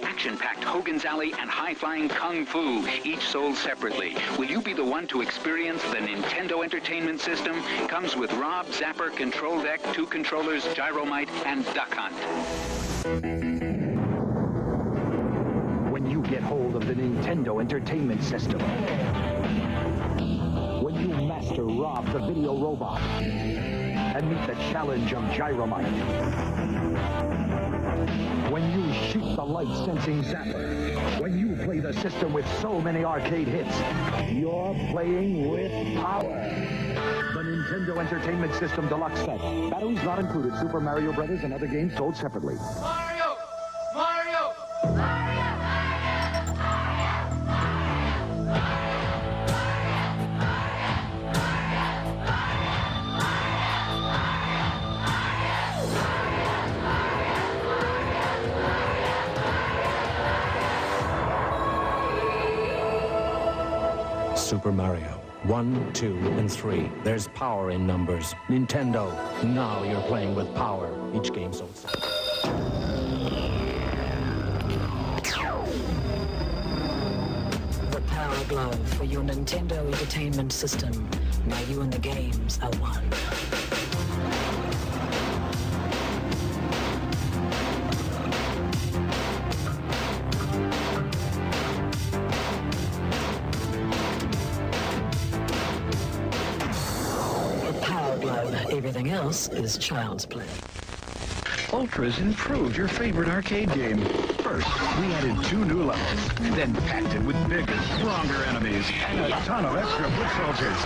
action-packed Hogan's Alley and high-flying Kung Fu, each sold separately. Will you be the one to experience the Nintendo Entertainment System? Comes with Rob, Zapper, Control Deck, 2 controllers, Gyromite, and Duck Hunt. When you get hold of the Nintendo Entertainment System, when you master Rob the video robot, and meet the challenge of Gyromite, when you shoot the light-sensing zapper, when you play the system with so many arcade hits, you're playing with power. The Nintendo Entertainment System Deluxe Set. Batteries not included. Super Mario Brothers and other games sold separately. Mario! Mario! Super Mario. 1, 2, and 3. There's power in numbers. Nintendo, now you're playing with power. Each game sold separately. The Power Glove for your Nintendo Entertainment System. Now you and the games are one. The Power Glove. Everything else is child's play. Ultra's improved your favorite arcade game. First, we added 2 new levels, then packed it with bigger, stronger enemies and a ton of extra foot soldiers.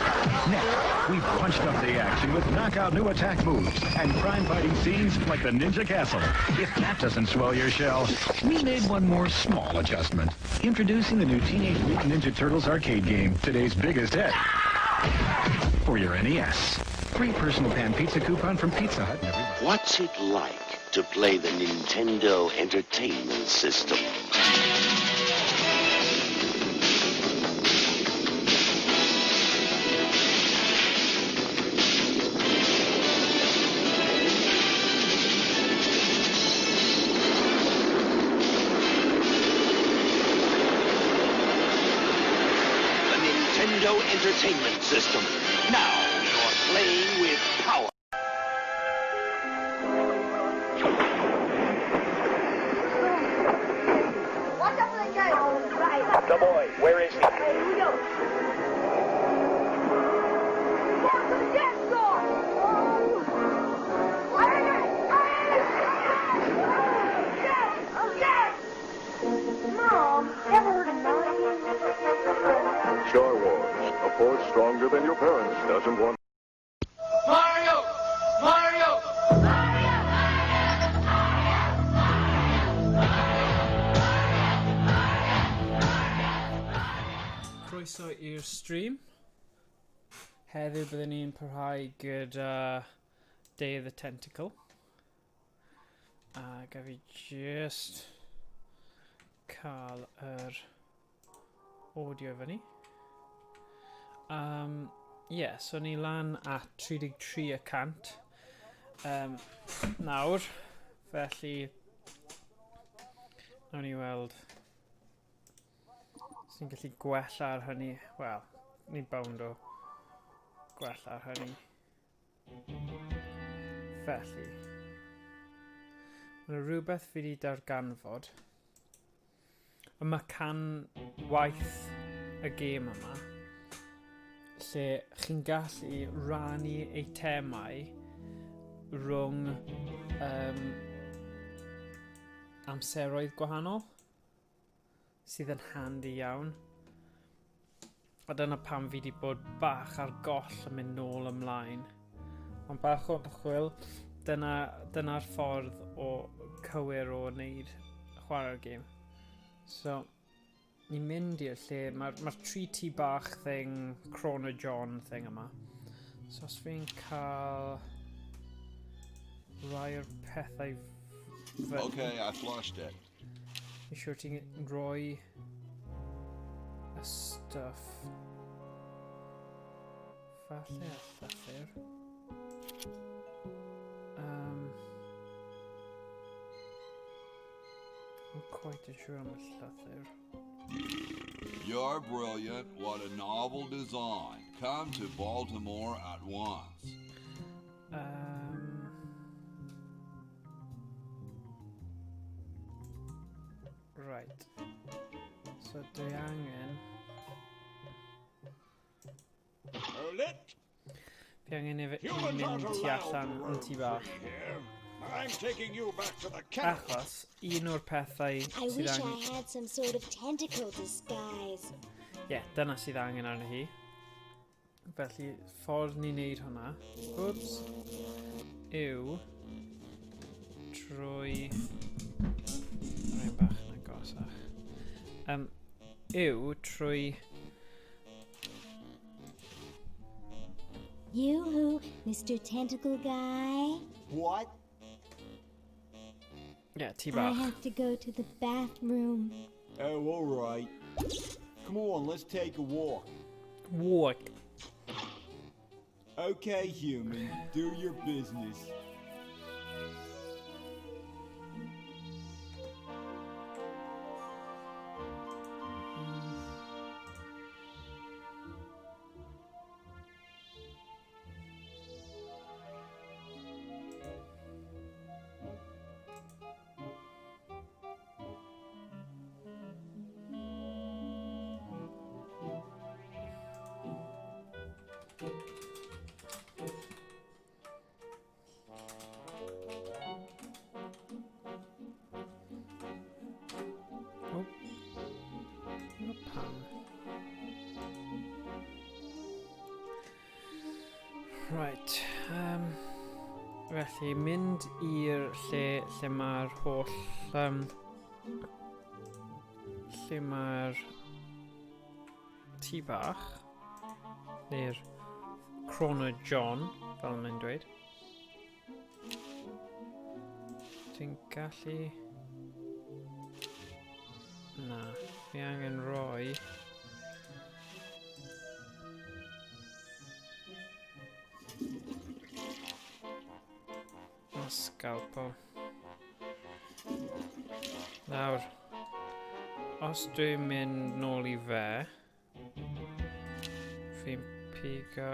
Next, we punched up the action with knockout new attack moves and crime-fighting scenes like the Ninja Castle. If that doesn't swell your shell, we made one more small adjustment. Introducing the new Teenage Mutant Ninja Turtles arcade game, today's biggest hit. For your NES. Free personal pan pizza coupon from Pizza Hut. Everybody. What's it like to play the Nintendo Entertainment System? The Nintendo Entertainment System. Now you're playing with power. Watch out for the guy. The boy, where is he? Here we go. Down to the dance floor. Oh. I heard it. I heard it. Yes. Yes. Mom, ever heard of 9? Star Wars, a force stronger than your parents doesn't want. Mario! Mario! Croeso i'r stream. Heddiw byddwn ni'n parhau gyda Day of the Tentacle. A gaf fi just cael yr audio fyny. Yeah, so ni lan at 33% nawr, felly nawn ni weld os ni'n gallu gwella ar hynny. Wel, ni'n bownd o gwella ar hynny. Felly, mae yna rhywbeth fi wedi darganfod. Y mecanwaith y gêm yma, lle chi'n gallu rannu eitemau rhwng amseroedd gwahanol, sydd yn handi iawn. A dyna pam fi wedi bod bach ar goll yn mynd nôl ymlaen. Ond bach o ymchwil, dyna'r ffordd o cywir o wneud chwarae'r gêm. So, ni'n mynd i'r lle, mae'r tri tŷ bach thing, Chrono John thing yma. So os fi'n cael rai o'r pethau fyny. Okay, I flushed it. Fi'n siŵr ti'n rhoi y stuff. Falle a llythyr. quite yn siŵr am y llythyr. You're brilliant. What a novel design. Come to Baltimore at once. Right. So dwi angen... Lit. Fi angen i Humans mynd aren't tu allowed allan to yn roam tŷ bach. free here. I'm taking you back to the kennel. Achos, un o'r pethau I sydd wish I angen... had some sort of tentacle disguise. Ie, yeah, dyna sydd angen arno hi. Felly, ffordd ni'n neud hwnna, whoops, yw trwy... Rhaid bach yn agosach. Yw trwy... Yoo-hoo, Mr. Tentacle Guy. What? Ie, yeah, tŷ I bach. have to go to the bathroom. Oh, all right. Come on, let's take a walk. Walk. Okay, human, do your business. Oh. No pam. Right. Felly, mynd i'r lle lle mae'r holl... Lle mae'r tŷ bach, neu'r Chrono John, fel mae'n dweud. Ti'n gallu... Na, fi angen rhoi... O, scalpel. Nawr, os dwi'n mynd nôl i fe, fi'n pigo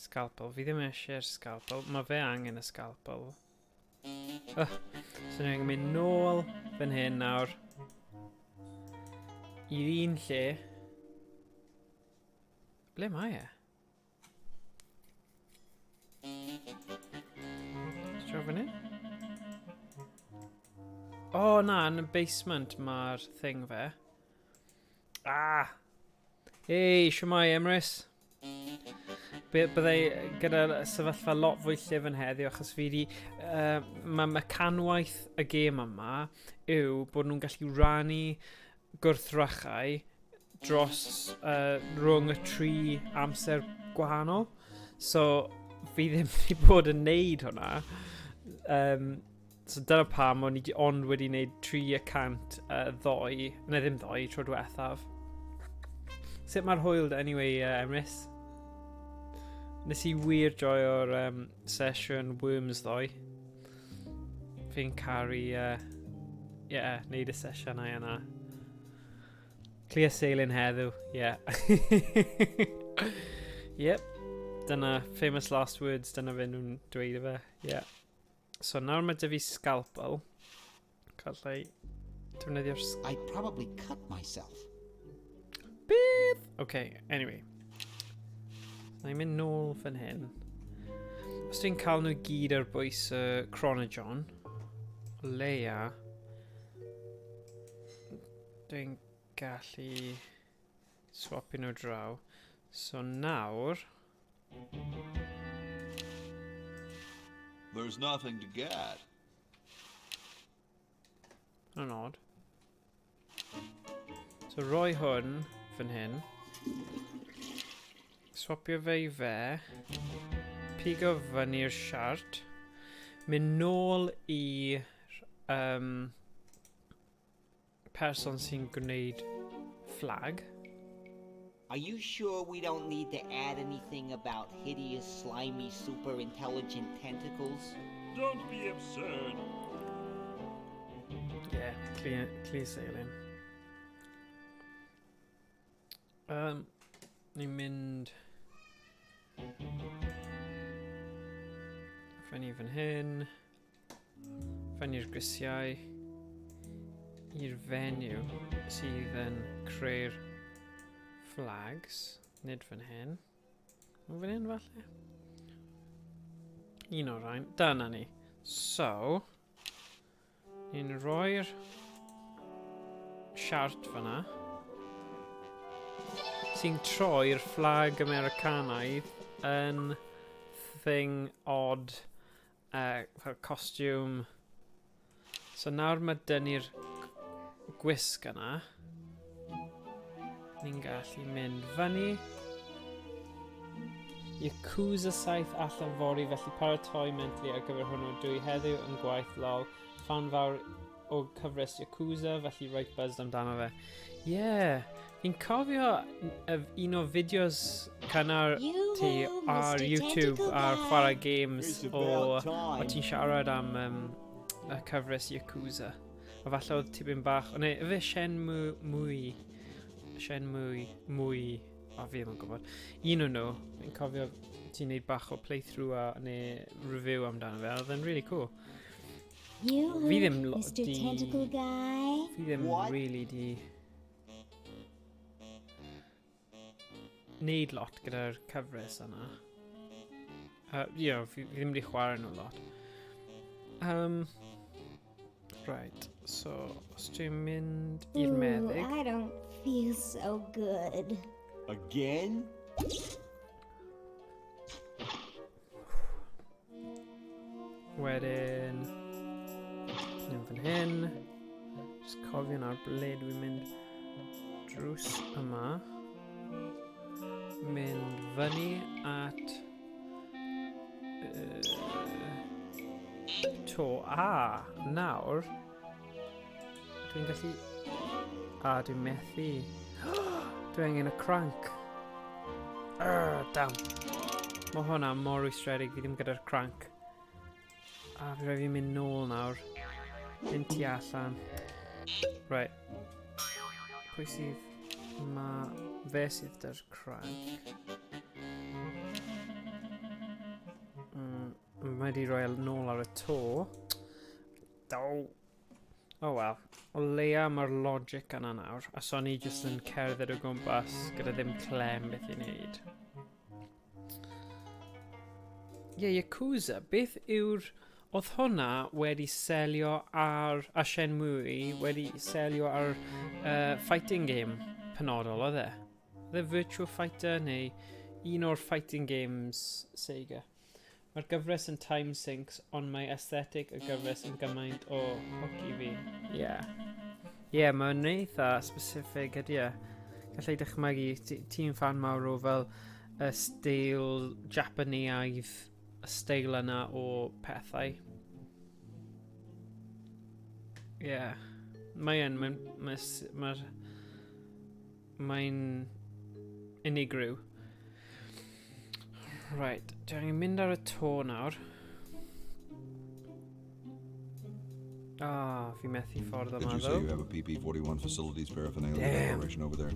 scalpel. Fi ddim eisiau'r scalpel. Mae fe angen y scalpel. Oh, so ni'n mynd nôl fan hyn nawr. I'r un lle. Ble mae e? Draw fan hyn? O, oh, na, yn y basement mae'r thing fe. Ah! Ei, siwmai, Emrys. Byddai gyda sefyllfa lot fwy llyfn heddiw, achos fi di... Mae mecanwaith y gêm yma yw bod nhw'n gallu rannu gwrthrychau dros rhwng y tri amser gwahanol. So, fi ddim wedi bod yn neud hwnna. So dyna pam o'n i ond wedi neud 3% ddoe, neu ddim ddoe, tro diwethaf. Sut mae'r hwyl, anyway, Emrys? Nes i wir joio'r sesiwn Worms ddoe. Fi'n caru, yeah, neud y sesiynau yna. Clear sailing heddiw, yeah. Yep, dyna famous last words, dyna fe nhw'n dweud fe, yeah. So nawr mae dy fi scalpel. Gallai defnyddio'r I probably cut myself. Beth? Okay, anyway. Na i'n mynd nôl fan hyn. Os dwi'n cael nhw gyd ar bwys y Chronojohn, o leia, dwi'n gallu swapio nhw draw. So nawr... There's nothing to get. Yn odd. So roi hwn fan hyn. Swapio fe i fe. Pigo fyny'r siart. Mynd nôl i'r person sy'n gwneud flag. Are you sure we don't need to add anything about hideous, slimy, super intelligent tentacles? Don't be absurd. Clear, clear sailing. Ni'n mynd fyny fan hyn, fyny'r grisiau, i'r fenyw sydd yn creu'r flags, nid fan hyn. Mae'n fan hyn falle? Un o'r rhain. Dyna ni. So, ni'n rhoi'r siart fyna sy'n troi'r fflag Americanaidd yn thing odd, fel costiwm. So nawr mae dyn ni'r gwisg yna. Ni'n gallu mynd fyny. Yakuza 7 allan fory, felly paratoi mentally ar gyfer hwnnw. Dwi heddiw yn gwaith lol. Fan fawr o cyfres Yakuza, felly right buzzed amdano fe. Yeah, fi'n cofio un o fideos cynnar ti ar YouTube ar chwarae games o, o ti'n siarad am y cyfres Yakuza. A falle oedd tipyn bach, o neu, efe Shenmue mwy, Shenmue mwy, o fi ddim yn gwybod. Un o nhw, fi'n cofio ti'n neud bach o playthrough a neu review amdano fe, a oedd e'n really cool. Fi ddim Mr. di... Tentacle Guy. Fi ddim What? really di neud lot gyda'r cyfres yna. You know, fi ddim wedi chwarae nhw lot. Right, so, os dwi'n mynd i'r Ooh, meddyg... I don't feel so good. Again? Wedyn, mynd fan hyn. Just cofio nawr ble dwi'n mynd drws yma. Mynd fyny at to. A, nawr, dwi'n gallu... A, dwi'n methu. Dwi angen y crank. Arr, damn. Mae hwnna mor rwystredig, fi ddim gyda'r crank. A fi rhaid fi mynd nôl nawr. Mynd tu allan. Right. Pwy sydd... Ma fe sydd dy'r crank. Mae wedi rhoi e nôl ar y to. Do. Oh well. O leia mae'r logic yna nawr. A so ni jyst yn cerdded o gwmpas gyda ddim clem beth i wneud. Ie, yeah, Yakuza. Beth yw'r... Oedd hwnna wedi selio ar... A Shenmue wedi selio ar fighting game penodol, oedd e? Oedd e Virtua Fighter neu un o'r fighting games Sega? Mae'r gyfres yn time sinks, ond mae aesthetic y gyfres yn gymaint o hook i fi. Ie. Yeah. Ie, yeah, mae'n eitha specific ydy e. Gallai dychmygu, ti'n fan mawr o fel y steil Japaneaidd, y steil yna o pethau. Ie. Yeah. Mae'n, mae'n, mae'n, mae'n unigryw. Right, dwi angen mynd ar y to nawr. Ah, fi methu ffordd Did yma you say ddo. you have a PP-41 facilities paraphernalia Damn. declaration over there?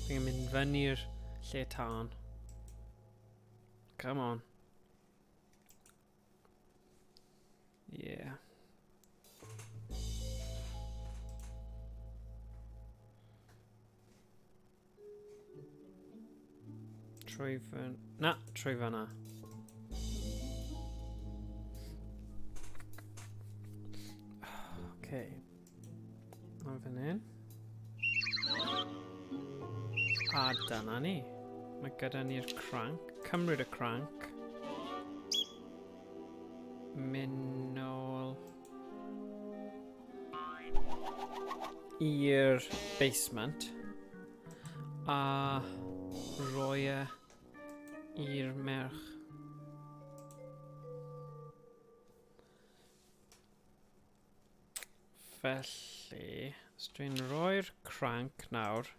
Fi'n mynd fyny'r lle tân. Come on. Yeah. Trwy fan... Na, trwy fan'na. Okay. Ond fan hyn. A dyna ni. Mae gyda ni'r crank. Cymryd y crank. Mynd nôl i'r basement a roi e i'r merch. Felly, os dwi'n rhoi'r crank nawr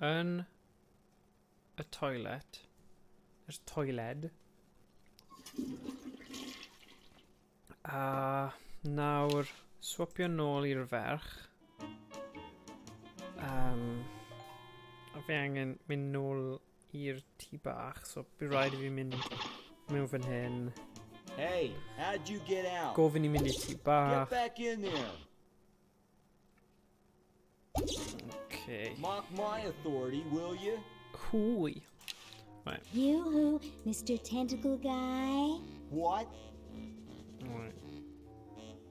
yn y toilet, yr toiled, a nawr Swapio nôl i'r ferch. A fi angen mynd nôl i'r tŷ bach, so bydd rhaid i fi mynd mewn fan hyn. Hey, how'd you get out? Gofyn i mynd i'r tŷ Get bach. back in there. Okay. Mock my authority, will you? Hwy. Right. Yoo-hoo, Mr. Tentacle Guy. What? Right.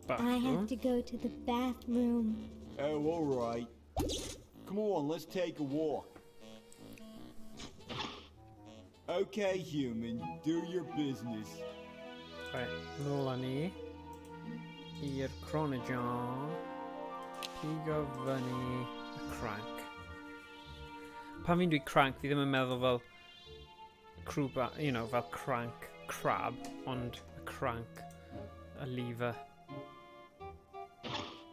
I have Bathroom. to go to the bathroom. Oh, all right. Come on, let's take a walk. Okay, human, do your business. Right, nôl â ni i'r Chronojar. Pigo fyny y crank. Pan fi'n dweud crank, fi ddim yn meddwl fel crwba, fel crank crab, ond y crank, y lever.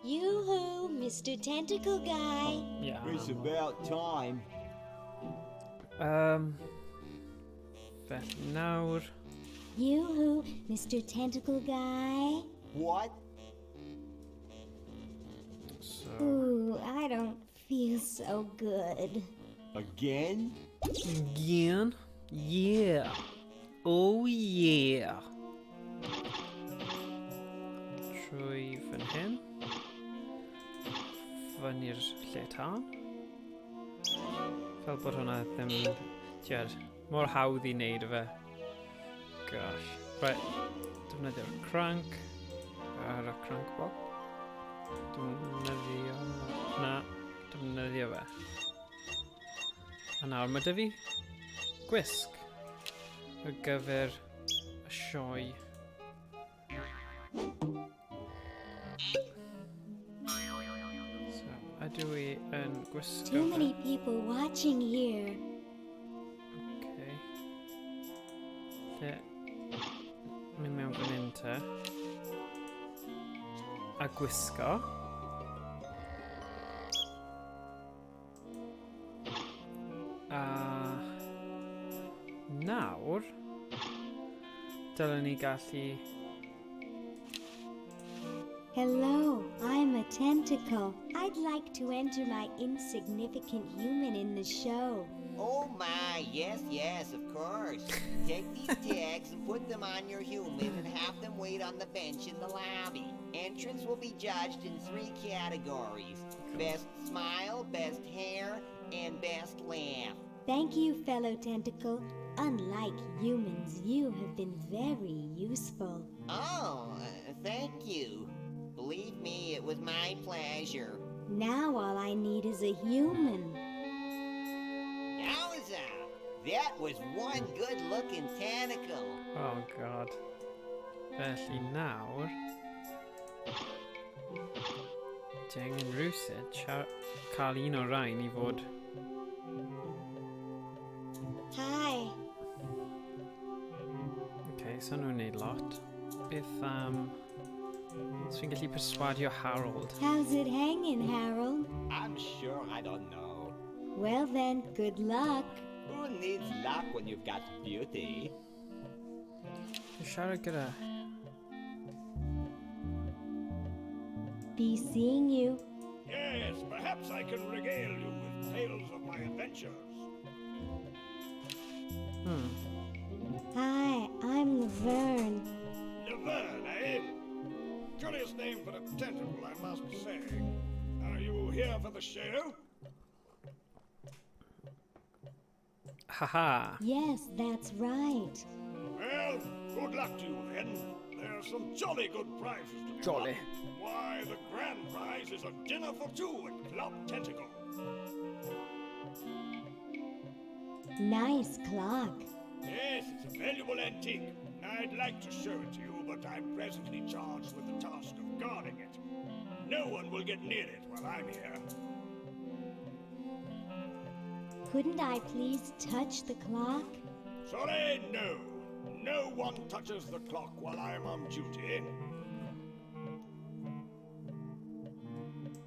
Yoo-hoo, Mr. Tentacle Guy. Yeah. It's about time. Felly nawr... Yoo-hoo, Mr. Tentacle Guy. What? So... Ooh, I don't feel so good. Again? Again? Yeah. Oh yeah. Trwy fan hyn. Fyny'r lle tân. Fel bod hwnna ddim yn... Tiad, mor hawdd i wneud o fe. Gosh. Right. Defnyddio'r crank. Ar y crank bob. Defnyddio... Na. Defnyddio fe. A nawr mae 'da fi gwisg ar gyfer y sioe. So, ydw i yn gwisgo Too fe? many people watching here. Okay. Lle... Mynd mewn fan hyn te. A gwisgo. A... Nawr... Dylen ni gallu... Hello, I'm a tentacle. I'd like to enter my insignificant human in the show. Oh my, yes, yes, of course. Take these tags and put them on your human and have them wait on the bench in the lobby. Entrants will be judged in 3 categories. Best smile, best hair, and best laugh. Thank you, fellow tentacle. Unlike humans, you have been very useful. Oh, thank you. Believe me, it was my pleasure. Now all I need is a human. Yowza! That was one good-looking tentacle. Oh, God. Felly nawr... Ti angen rhywsut cael un o'r rhain i fod... Hi. Okay, so nhw'n neud lot. Beth am... So fi'n gallu perswadio Harold. How's it hanging, Harold? I'm sure I don't know. Well then, good luck. Who needs luck when you've got beauty? Dwi'n siarad gyda... Be seeing you. Yes, perhaps I can regale you with tales of my adventures. Hi, I'm Laverne. Laverne, eh? Curious name for a tentacle, I must say. Are you here for the show? Haha. Yes, that's right. Well, good luck to you then. There's some jolly good prizes to be Jolly. won. Why, the grand prize is a dinner for two at Club Tentacle. Nice clock. Yes, it's a valuable antique. I'd like to show it to you, but I'm presently charged with the task of guarding it. No one will get near it while I'm here. Couldn't I please touch the clock? Sorry, no. No one touches the clock while I'm on duty.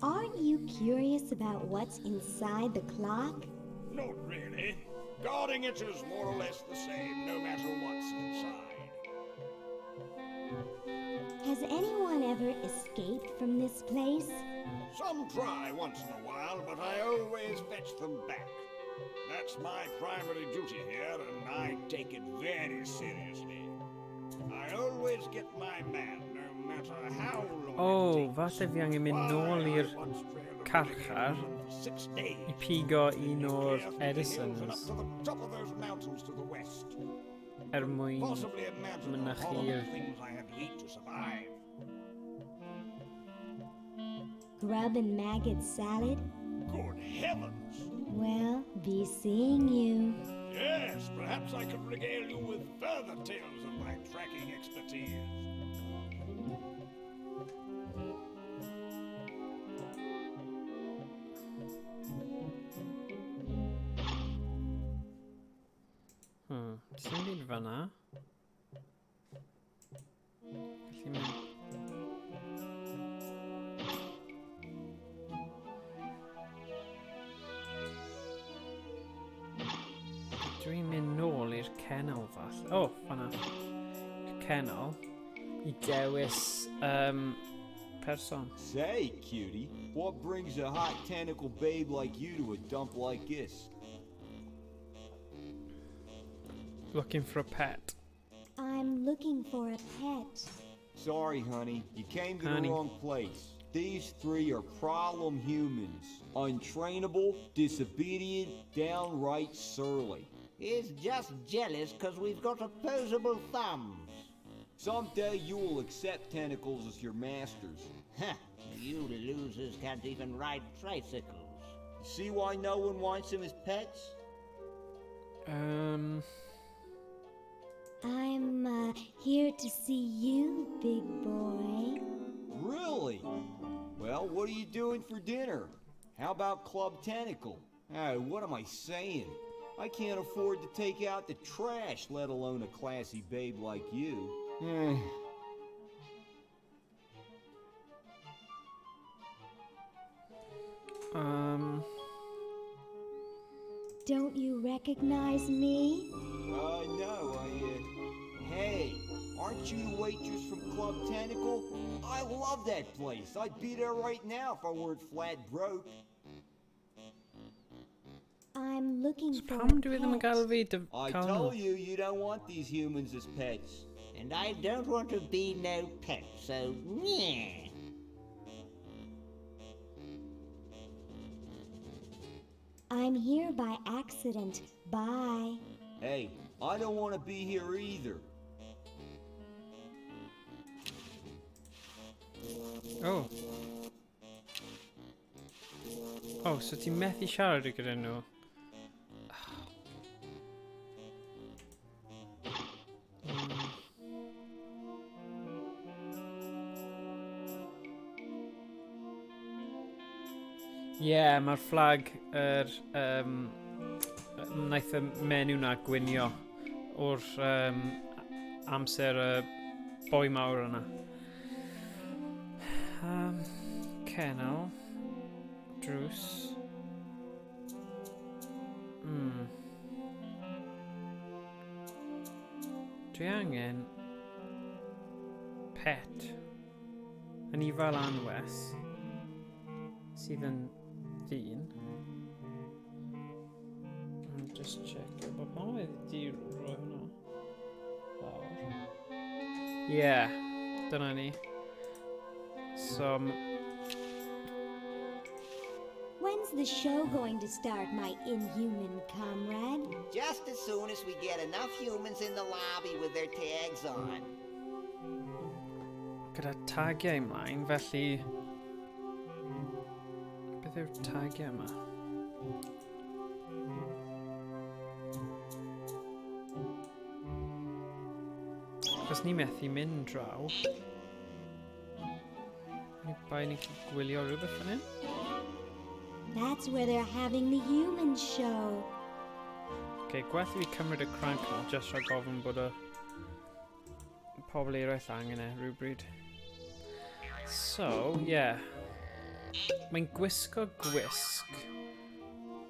Aren't you curious about what's inside the clock? Not really. Guarding it is more or less the same, no matter what's inside. Has anyone ever escaped from this place? Some try once in a while, but I always fetch them back. That's my primary duty here, and I take it very seriously. I always get my man, no matter how long Oh, falle fi angen mynd nôl i'r carchar i pigo un o'r Edisons to the top of those mountains to the west. er mwyn Possibly imagine the mynychu'r horrible things I had to eat to survive. Grub and maggot salad? Good heavens! Well, be seeing you. Yes, perhaps I could regale you with further tales of my tracking expertise. Sy'n byd fan'na. Gallu mynd... Dwi'n mynd nôl i'r kennel fall. O, oh, fan'na. I'r kennel. I dewis person. Say, cutie, what brings a hot tentacle babe like you to a dump like this? Looking for a pet. I'm looking for a pet. Sorry, honey, you came to Honey. the wrong place. These three are problem humans. Untrainable, disobedient, downright surly. He's just jealous 'cause we've got opposable thumbs. Someday you will accept tentacles as your masters. Huh, you losers can't even ride tricycles. See why no one wants them as pets? I'm here to see you, big boy. Really? Well, what are you doing for dinner? How about Club Tentacle? Oh, what am I saying? I can't afford to take out the trash, let alone a classy babe like you. Eh. Don't you recognize me? No, Hey, aren't you the waitress from Club Tentacle? I love that place. I'd be there right now if I weren't flat broke. I'm looking for a Pam dwi ddim yn pet. gael fi dy... I cael told nhw? you, you don't want these humans as pets. And I don't want to be no pet, so yeah. I'm here by accident. Bye. Hey, I don't want to be here either. Oh. Oh, so ti'n methu siarad gyda nhw? Ie, yeah, mae'r flag yr... wnaeth y menyw na gwynio o'r amser y boi mawr yna. Kennel. Drws. Dwi angen pet. Anifail anwes sydd yn ddyn. Just check. Bod pam oedd di roi hwnna lawr? Yeah, dyna ni. So, When's the show going to start, my inhuman comrade? Just as soon as we get enough humans in the lobby with their tags on. Gyda tagiau ymlaen, felly... Beth yw'r tagiau yma? Achos ni methu mynd draw. Ni bai ni gallu gwylio rhywbeth fan hyn? That's where they're having the human show. Okay, gwell i fi cymryd y crank nôl, just rhag ofn bod y pobl eraill angen e rhywbryd. So, yeah. Mae'n gwisgo gwisg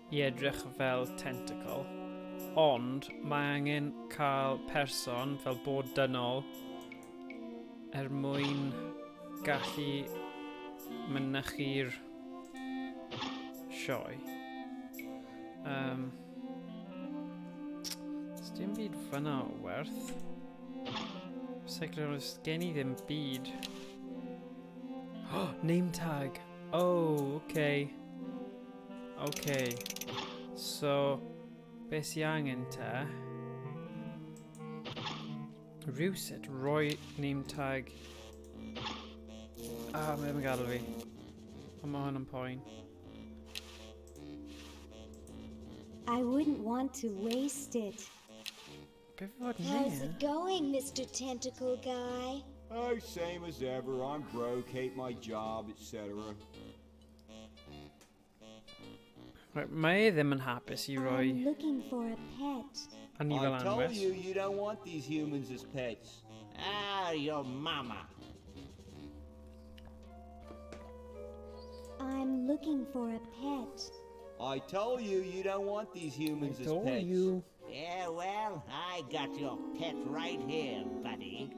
i edrych fel tentacle, ond mae angen cael person fel bod dynol er mwyn gallu mynychu'r sioe. Does dim byd fyna o werth. Seiclo, does gen i ddim byd. Oh, name tag. Oh, okay. Okay. So, beth sy'n angen te? Rhywsut roi name tag. Ah, mae ddim yn gadael fi. Ond mae hwn yn poen. I wouldn't want to waste it. Beth fod How's ne? it going, Mr. Tentacle Guy? Oh, same as ever. I'm broke, hate my job, etc. Right, mae e ddim yn hapus i roi I'm looking for a pet. anifail I told anwes. you you don't want these humans as pets. Ah, your mama. I'm looking for a pet. I told you you don't want these humans as Told pets. you. Yeah, well, I got your pet right here, buddy.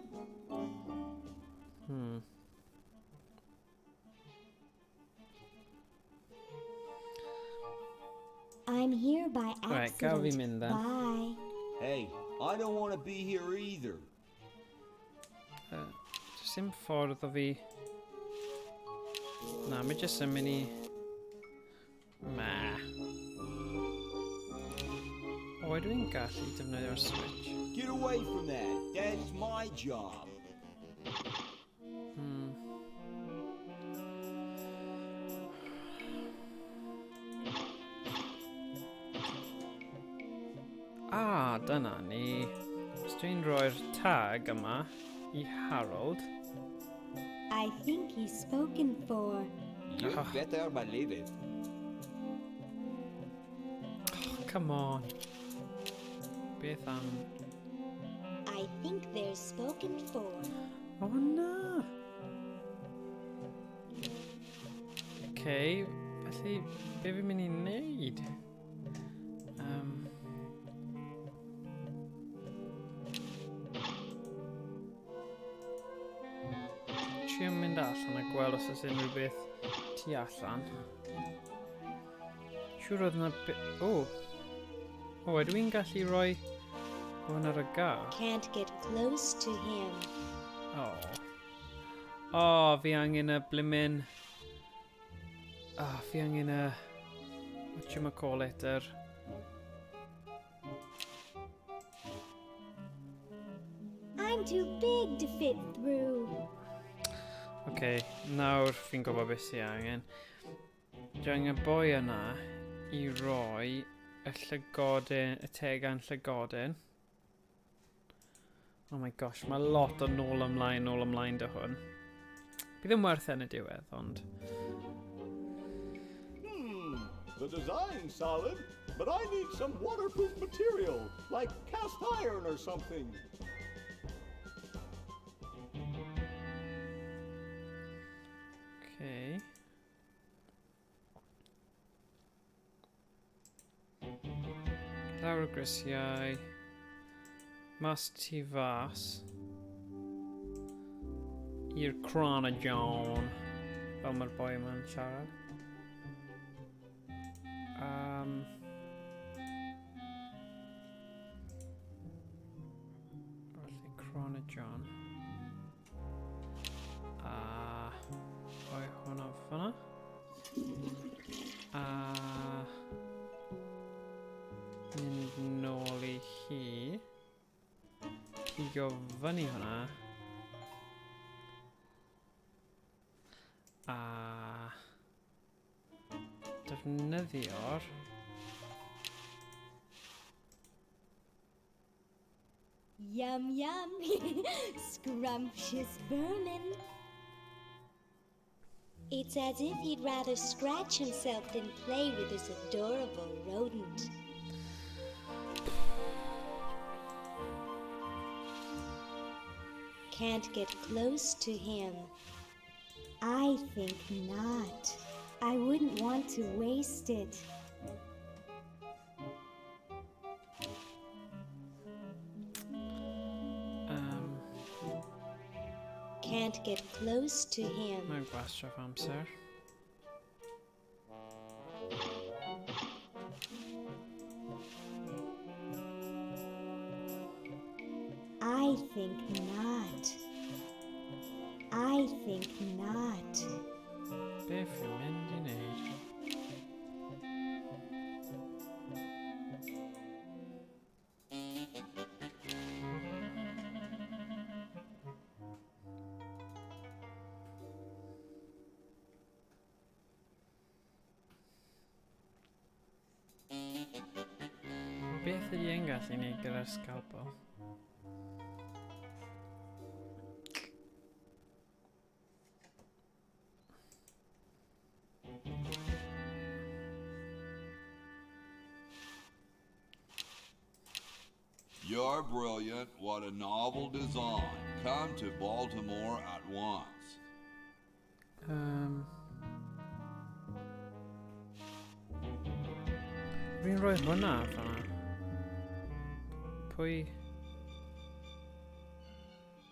I'm here by Right, gad fi accident. mynd then. Bye. Hey, I don't want to be here either. Does dim ffordd o fi... Na, mae jyst yn mynd i... Ma. O, ydw i'n gallu defnyddio'r Switch? Get away from that. That's my job. Ah, dyna ni. Os dwi'n rhoi'r tag yma i Harold. I think he's spoken for. You better believe it. Oh, come on. Beth am... I think they're spoken for. O na! Okay, felly be fi'n mynd i wneud? Trio mynd allan a gweld os oes unrhyw beth tu allan. Siŵr oedd yna... O! O, ydw i'n gallu rhoi hwn ar y gar? Can't get close to him. O. O, fi angen y blimmin... Ah, fi angen y... What you call it, yr... I'm too big to fit through. Oce, nawr fi'n gwybod beth sy'n angen. Dwi angen boi yna i roi y llygodyn, y tegan llygodyn. Oh my gosh, mae lot o nôl ymlaen dy hwn. Bydd yn werth yn y diwedd, ond... The design's solid, but I need some waterproof material, like cast iron or something. Okay. Lawr y grisiau. Mas tu fas. I'r Crona John. Fel mae'r boi yma'n siarad. Felly Crona John. A rhoi hwnna fyna. A mynd nôl i hi. Pigo fyny hwnna. A defnyddio'r Yum, yum. Scrumptious vermin. It's as if he'd rather scratch himself than play with this adorable rodent. Can't get close to him. I think not. I wouldn't want to waste it. Can't can't get close to him. Mae'n gwastraff amser. I think not. I think not. Beth yw'n mynd i wneud? Beth ydy e'n gallu gwneud gyda'r scalpel? You're brilliant. What a novel design. Come to Baltimore at once. Fi'n rhoi hwnna fan'na. Pwy?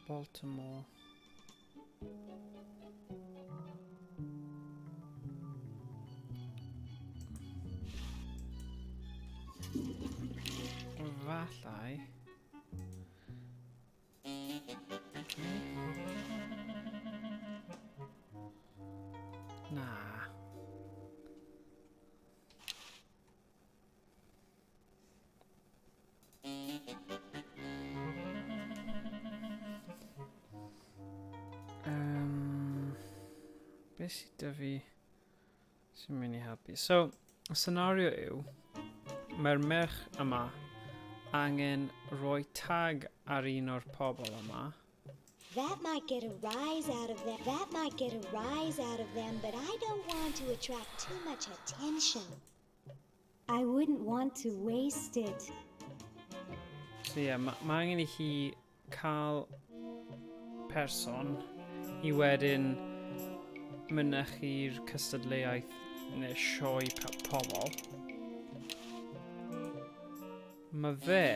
Baltimore. Efallai. Na. Beth sydd 'da fi sy'n mynd i helpu? So, y scenario yw, mae'r merch yma angen rhoi tag ar un o'r pobl yma. That might get a rise out of them. That might get a rise out of them, but I don't want to attract too much attention. I wouldn't want to waste it. So ie, yeah, mae ma angen i hi cael person i wedyn mynychu'r cystadleuaeth neu sioe pobl. Mae fe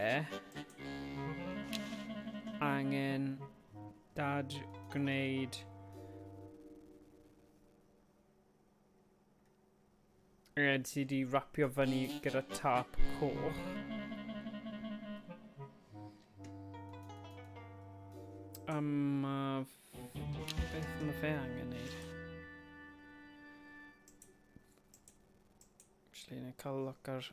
angen dad gwneud Ed sydd wedi rapio fyny gyda tap coch. A ma... Beth mae fe angen neud? Actually, na cael look ar...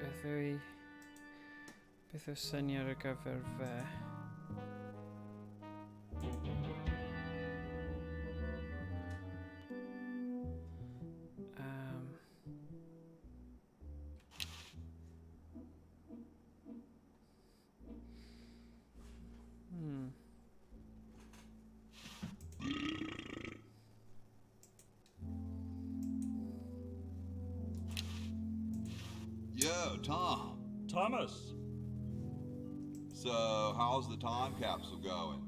Beth yw i... Beth yw'r syniad ar gyfer fe? Yo, Tom. Thomas. So, how's the time capsule going?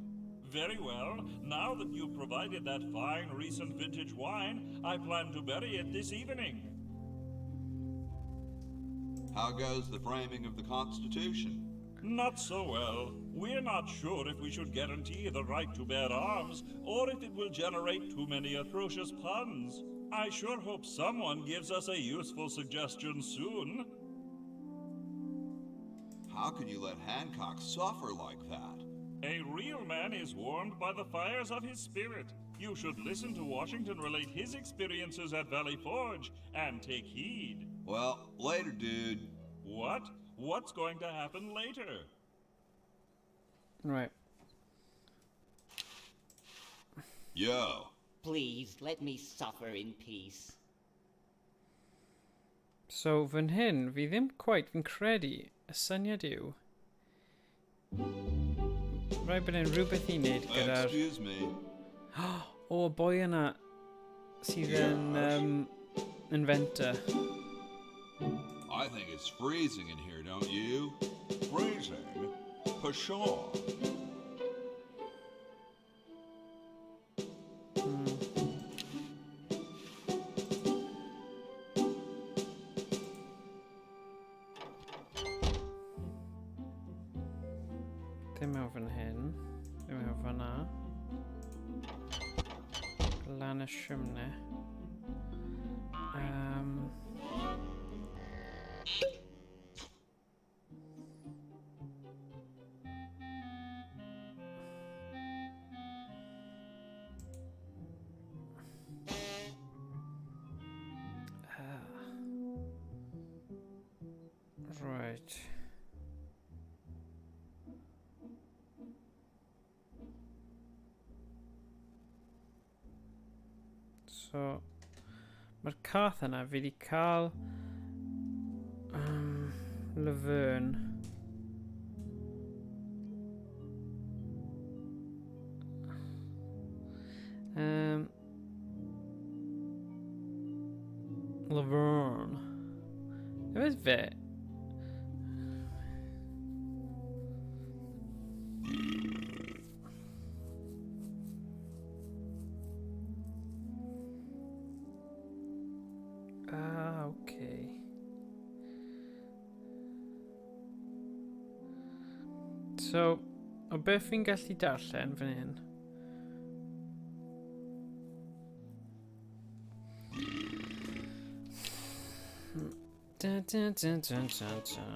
Very well. Now that you've provided that fine recent vintage wine, I plan to bury it this evening. How goes the framing of the Constitution? Not so well. We're not sure if we should guarantee the right to bear arms or if it will generate too many atrocious puns. I sure hope someone gives us a useful suggestion soon. How can you let Hancock suffer like that? A real man is warmed by the fires of his spirit. You should listen to Washington relate his experiences at Valley Forge and take heed. Well, later, dude. What? What's going to happen later? Right. Yo. Please, let me suffer in peace. So, fan hyn, fi ddim quite fi'n credu y syniad yw rhaid bod e'n rhywbeth i wneud gyda'r... Excuse me. O, y boi yna sydd yn inventor. I think it's freezing in here, don't you? Freezing? Pshaw. Ddim mewn fan hyn. Lan y siwmne. Right. So, mae'r cath yna fi wedi cael Laverne. Laverne. Efe fe? Ah, okay. So, o beth fi'n gallu darllen fan hyn? Da, da, da, da, da, da.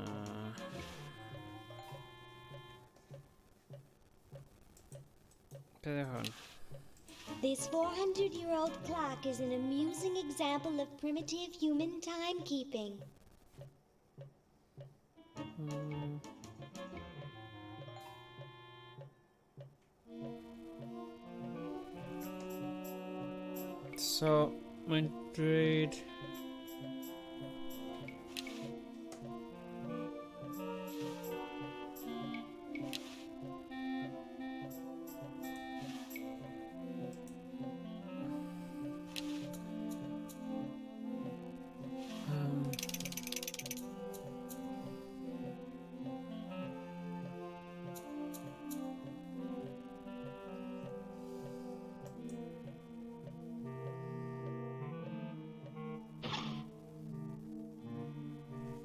Beth yw hwn? This 400-year-old clock is an amusing example of primitive human timekeeping. So, mae'n dweud...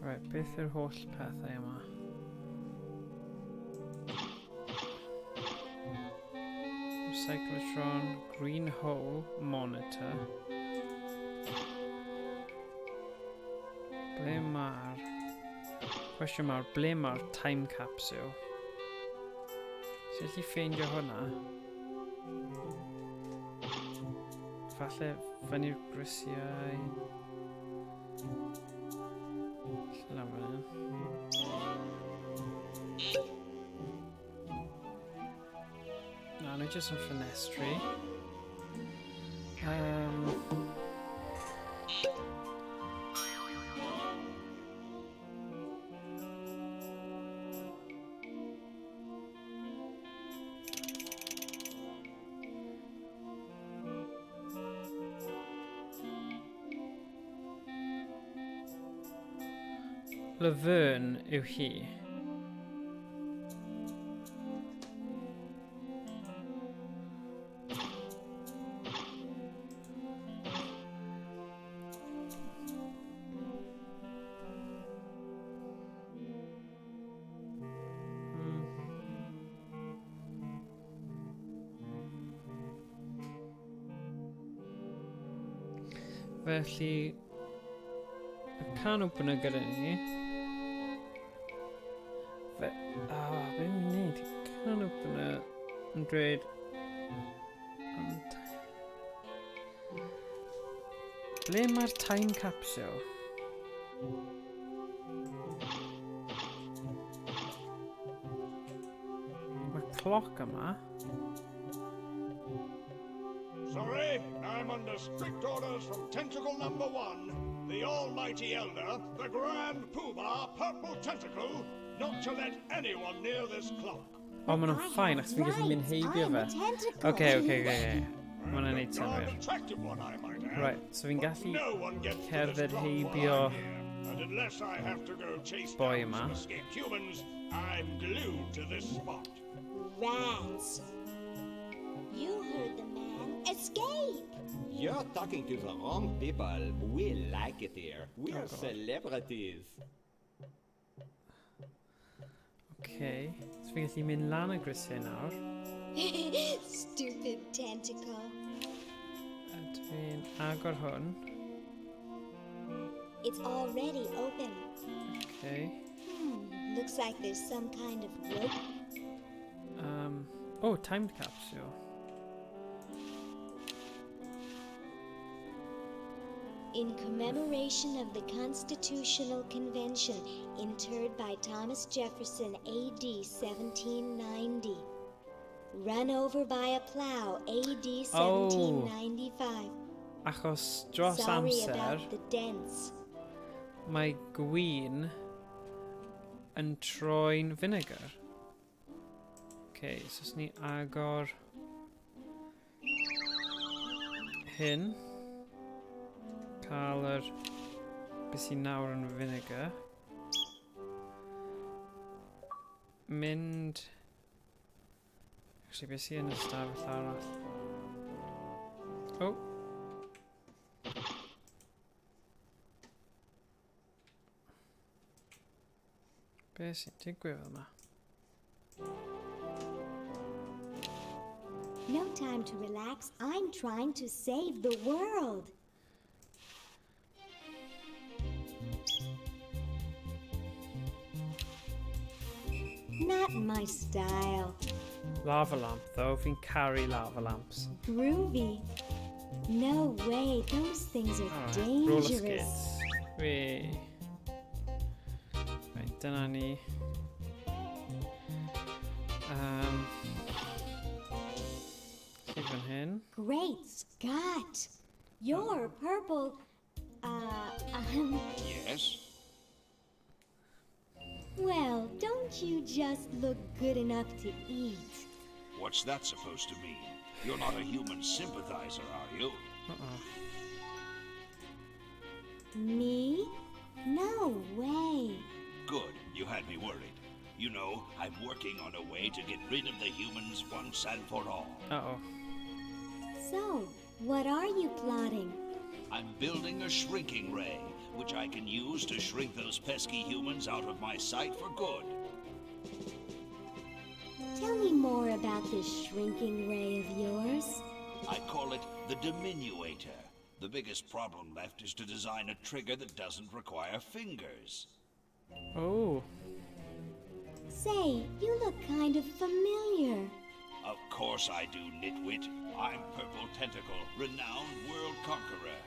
Right, beth yw'r holl pethau yma? Cyclotron, green hole, monitor. Ble mae'r... Cwestiwn mawr, ble mae'r time capsule? Sut allu ffeindio hwnna? Falle fyny'r grisiau... Lle lan fan hyn. Na, nhw jyst yn ffenestri. Laverne yw hi. Felly, y can opener gyda ni. Fe... Ah, be mae'n wneud? Can opener yn dweud... Ond... Ble mae'r time capsule? Mae'r cloc yma. Sorry, I'm under strict orders from Tentacle Number 1, the Almighty Elder, the Grand Poobah Purple Tentacle, not to let anyone near this clock. O, maen nhw'n ffain, achos fi'n gallu mynd heibio fe. Oce, oce, oce. Mae hwnna'n neud synnwyr. Attractive one, I might add. Right, so fi'n gallu No one gets to this cerdded clock while heibio I'm here. And unless I have to go chase boi down yma. some escaped humans, I'm glued to this spot. Rats. You heard the man. Escape! You're talking to the wrong people. We like it here. We're Oh, God. celebrities. Okay, so fi'n gallu mynd lan y grisiau nawr. Stupid tentacle. Wedyn, agor hwn. It's already open. Okay. Looks like there's some kind of rope. Oh, timed capsule. In commemoration of the Constitutional Convention, interred by Thomas Jefferson, AD 1790. Run over by a plow, AD 1795. Achos dros Sorry amser, about the dents. Mae gwyn yn troi'n vinegar. Okay, so os ni agor hyn, cael yr beth sy'n nawr yn vinegar, mynd. Actually, beth sy'n yn y stafell arall? Oh. Be sy'n digwydd yma? No time to relax. I'm trying to save the world. Not my style. Lava lamp, though. Fi'n caru lava lamps. Groovy. No way, those things are Alright, roller dangerous. Skates. Wee. Right, dyna ni. See fan hyn. Great Scott! You're purple. Yes? Well, don't you just look good enough to eat? What's that supposed to mean? You're not a human sympathizer, are you? Uh-oh. Me? No way. Good. You had me worried. You know, I'm working on a way to get rid of the humans once and for all. Uh-oh. So, what are you plotting? I'm building a shrinking ray, which I can use to shrink those pesky humans out of my sight for good. Tell me more about this shrinking ray of yours. I call it the diminuator. The biggest problem left is to design a trigger that doesn't require fingers. Oh. Say, you look kind of familiar. Of course I do, nitwit. I'm Purple Tentacle, renowned world conqueror.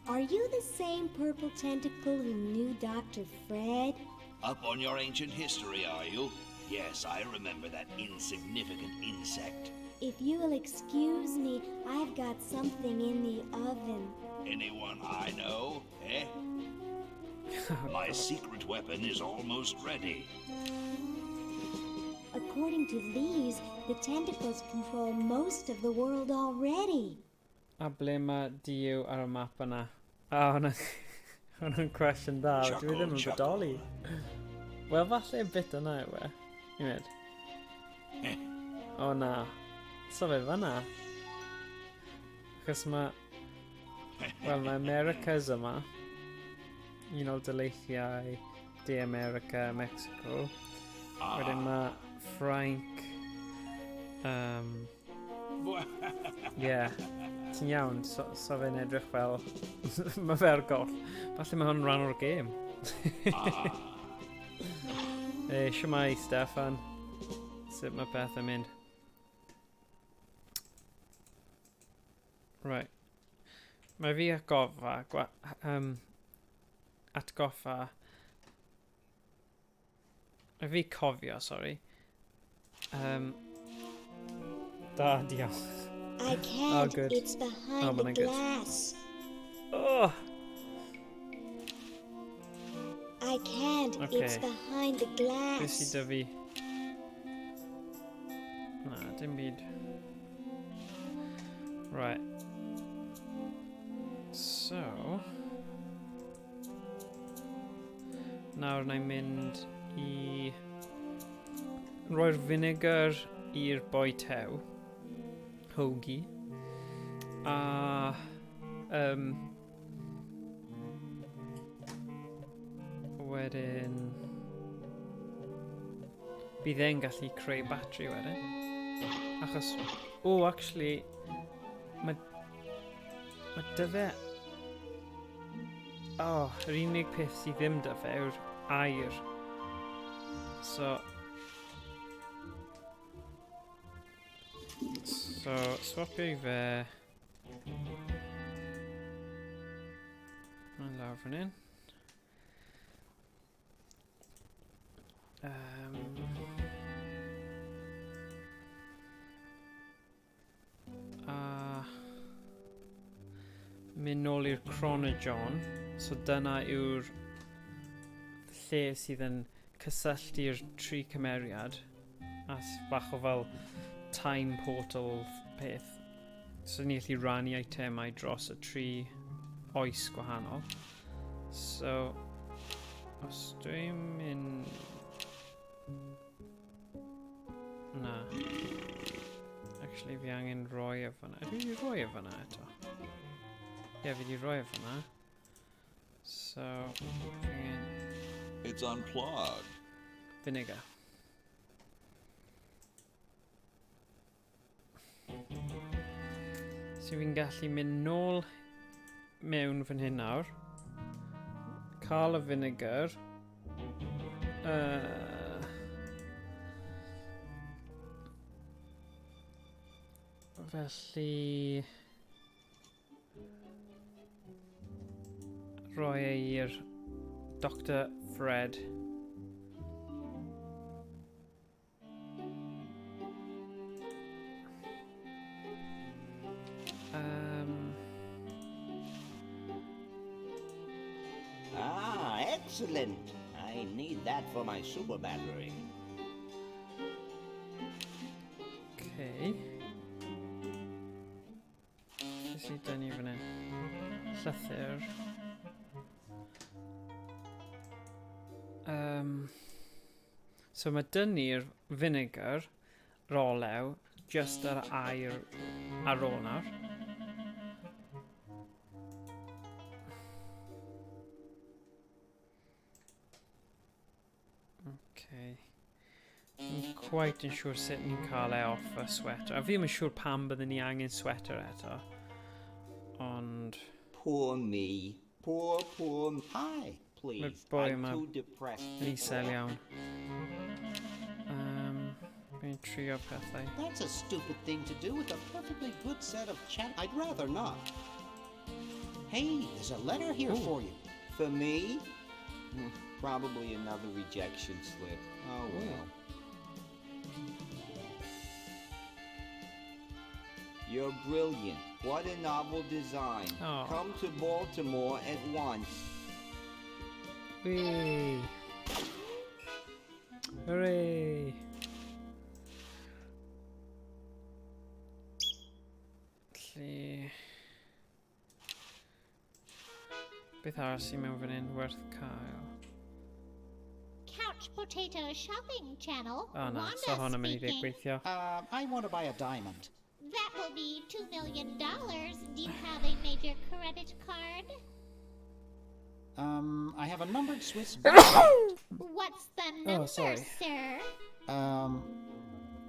Are you the same Purple Tentacle who knew Dr. Fred? Up on your ancient history, are you? Yes, I remember that insignificant insect. If you will excuse me, I've got something in the oven. Anyone I know, eh? My secret weapon is almost ready. According to these, the tentacles control most of the world already. A ble mae Duw ar y map yna? A hwnna... Hwnna'n cwestiwn da. Dwi ddim yn Chuckle, bodoli. Wel, falle bit yna yw e. I mynd. O na. So fe fyna. Achos mae... Wel, mae Americas yma. Unol Daleithiau, De America, Mexico. Wedyn mae Ffrainc... Yeah, ti'n iawn, so fe'n edrych fel... Mae fe ar goll. Falle mae hwn rhan o'r gêm. Ei, siwmai, Steffan. Sut mae pethau'n mynd? Right. Mae fi atgoffa... Mae fi cofio, sorry. Da, diolch. I can't. Oh, good. It's behind Oh, the mae'n good. glass. Oh! I can't. It's Okay. behind the Beth glass. sydd 'da fi? Na, dim byd. Right. So... Nawr na i mynd i... Roi'r vinegar i'r boi tew. Hoagie. A... Wedyn... Bydd e'n gallu creu battery wedyn. Achos... Oh, actually... Mae... Mae dy fe... Oh, yr unig peth sydd ddim dy fe yw'r air. So... So, swapio i fe... Mae'n lawr fan hyn. Um, a mynd nôl i'r Chronojohn. So dyna yw'r lle sydd yn cysylltu'r tri cymeriad. A bach o fel time portal peth. So ni'n gallu rannu eitemau dros y tri oes gwahanol. So, os dwi'n mynd... Na. Actually, fi angen rhoi e fyna. Ydw i wedi rhoi e fyna eto? Ie, yeah, fi wedi rhoi e fyna. So, fi angen... It's unplugged. Vinegar. So fi'n gallu mynd nôl mewn fan hyn nawr. Cael y vinegar. Felly... Rhoi e i'r Dr Fred. Ah, excellent. I need that for my super battery. Okay. Beth sydd dyn ni fan hyn? Llythyr. Um, so mae dyn ni'r vinegar, yr olew, just yr air ar ôl nawr. Okay. Dwi'n quite yn siŵr sut ni'n cael e off y sweater. A fi ddim yn siŵr pam byddwn ni angen sweater eto. Ond... Poor me. Poor, poor... Hi, please. Mae'r boi I'm yma too depressed yn isel iawn. Fi'n trio pethau. That's a stupid thing to do with a perfectly good set of chat. I'd rather not. Hey, there's a letter here Ooh. for you. For me? Probably another rejection slip. Oh well. You're brilliant. What a novel design. Oh. Come to Baltimore at once. Whee! Hooray! Felly... Beth arall sy'n mewn fan hyn werth cael? Couch Potato Shopping Channel. O na, Wanda so hwn yn mynd i speaking. gweithio. I want to buy a diamond. That will be $2 million. Do you have a major credit card? I have a numbered Swiss bank. What's the number, Oh, sorry. sir?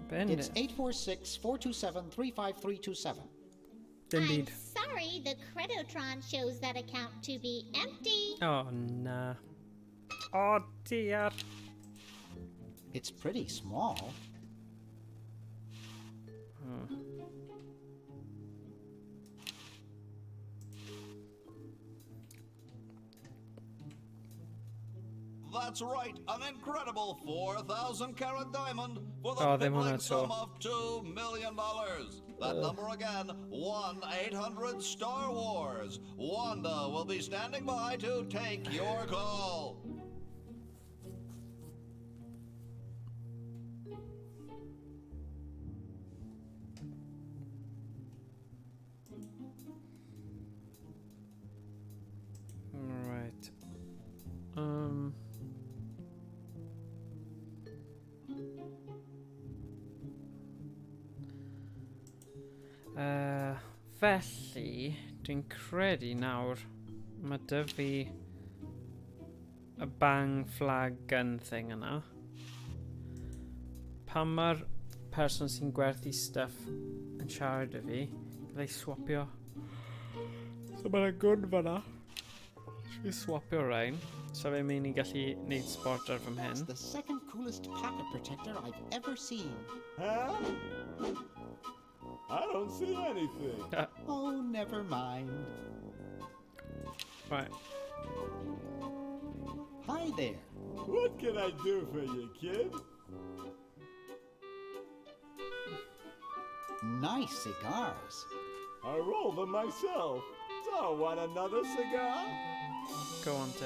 Bend It's it. 846-427-35327. Dim byd. Sorry, the Credotron shows that account to be empty. Oh, na. Oh, dear. It's pretty small. That's right, an incredible 4,000 carat diamond for the Oh, ddim hwnna piddling to. sum of $2 million. That Ugh. number again, 1-800-STAR-WARS. Wanda will be standing by to take your call. Right. Felly, dwi'n credu nawr mae dy fi y bang flag gun thing yna. Pan mae'r person sy'n gwerthu stuff yn siarad â fi, Byddai swapio. So mae'n gwn fanna. Fi swapio rhain. So fe'n mynd i gallu neud sport ar fy mhen. That's the second coolest pocket protector I've ever seen. Huh? I don't see anything. Oh, never mind. Right. Hi there. What can I do for you, kid? Nice cigars. I roll them myself. So, want another cigar? Go on, te.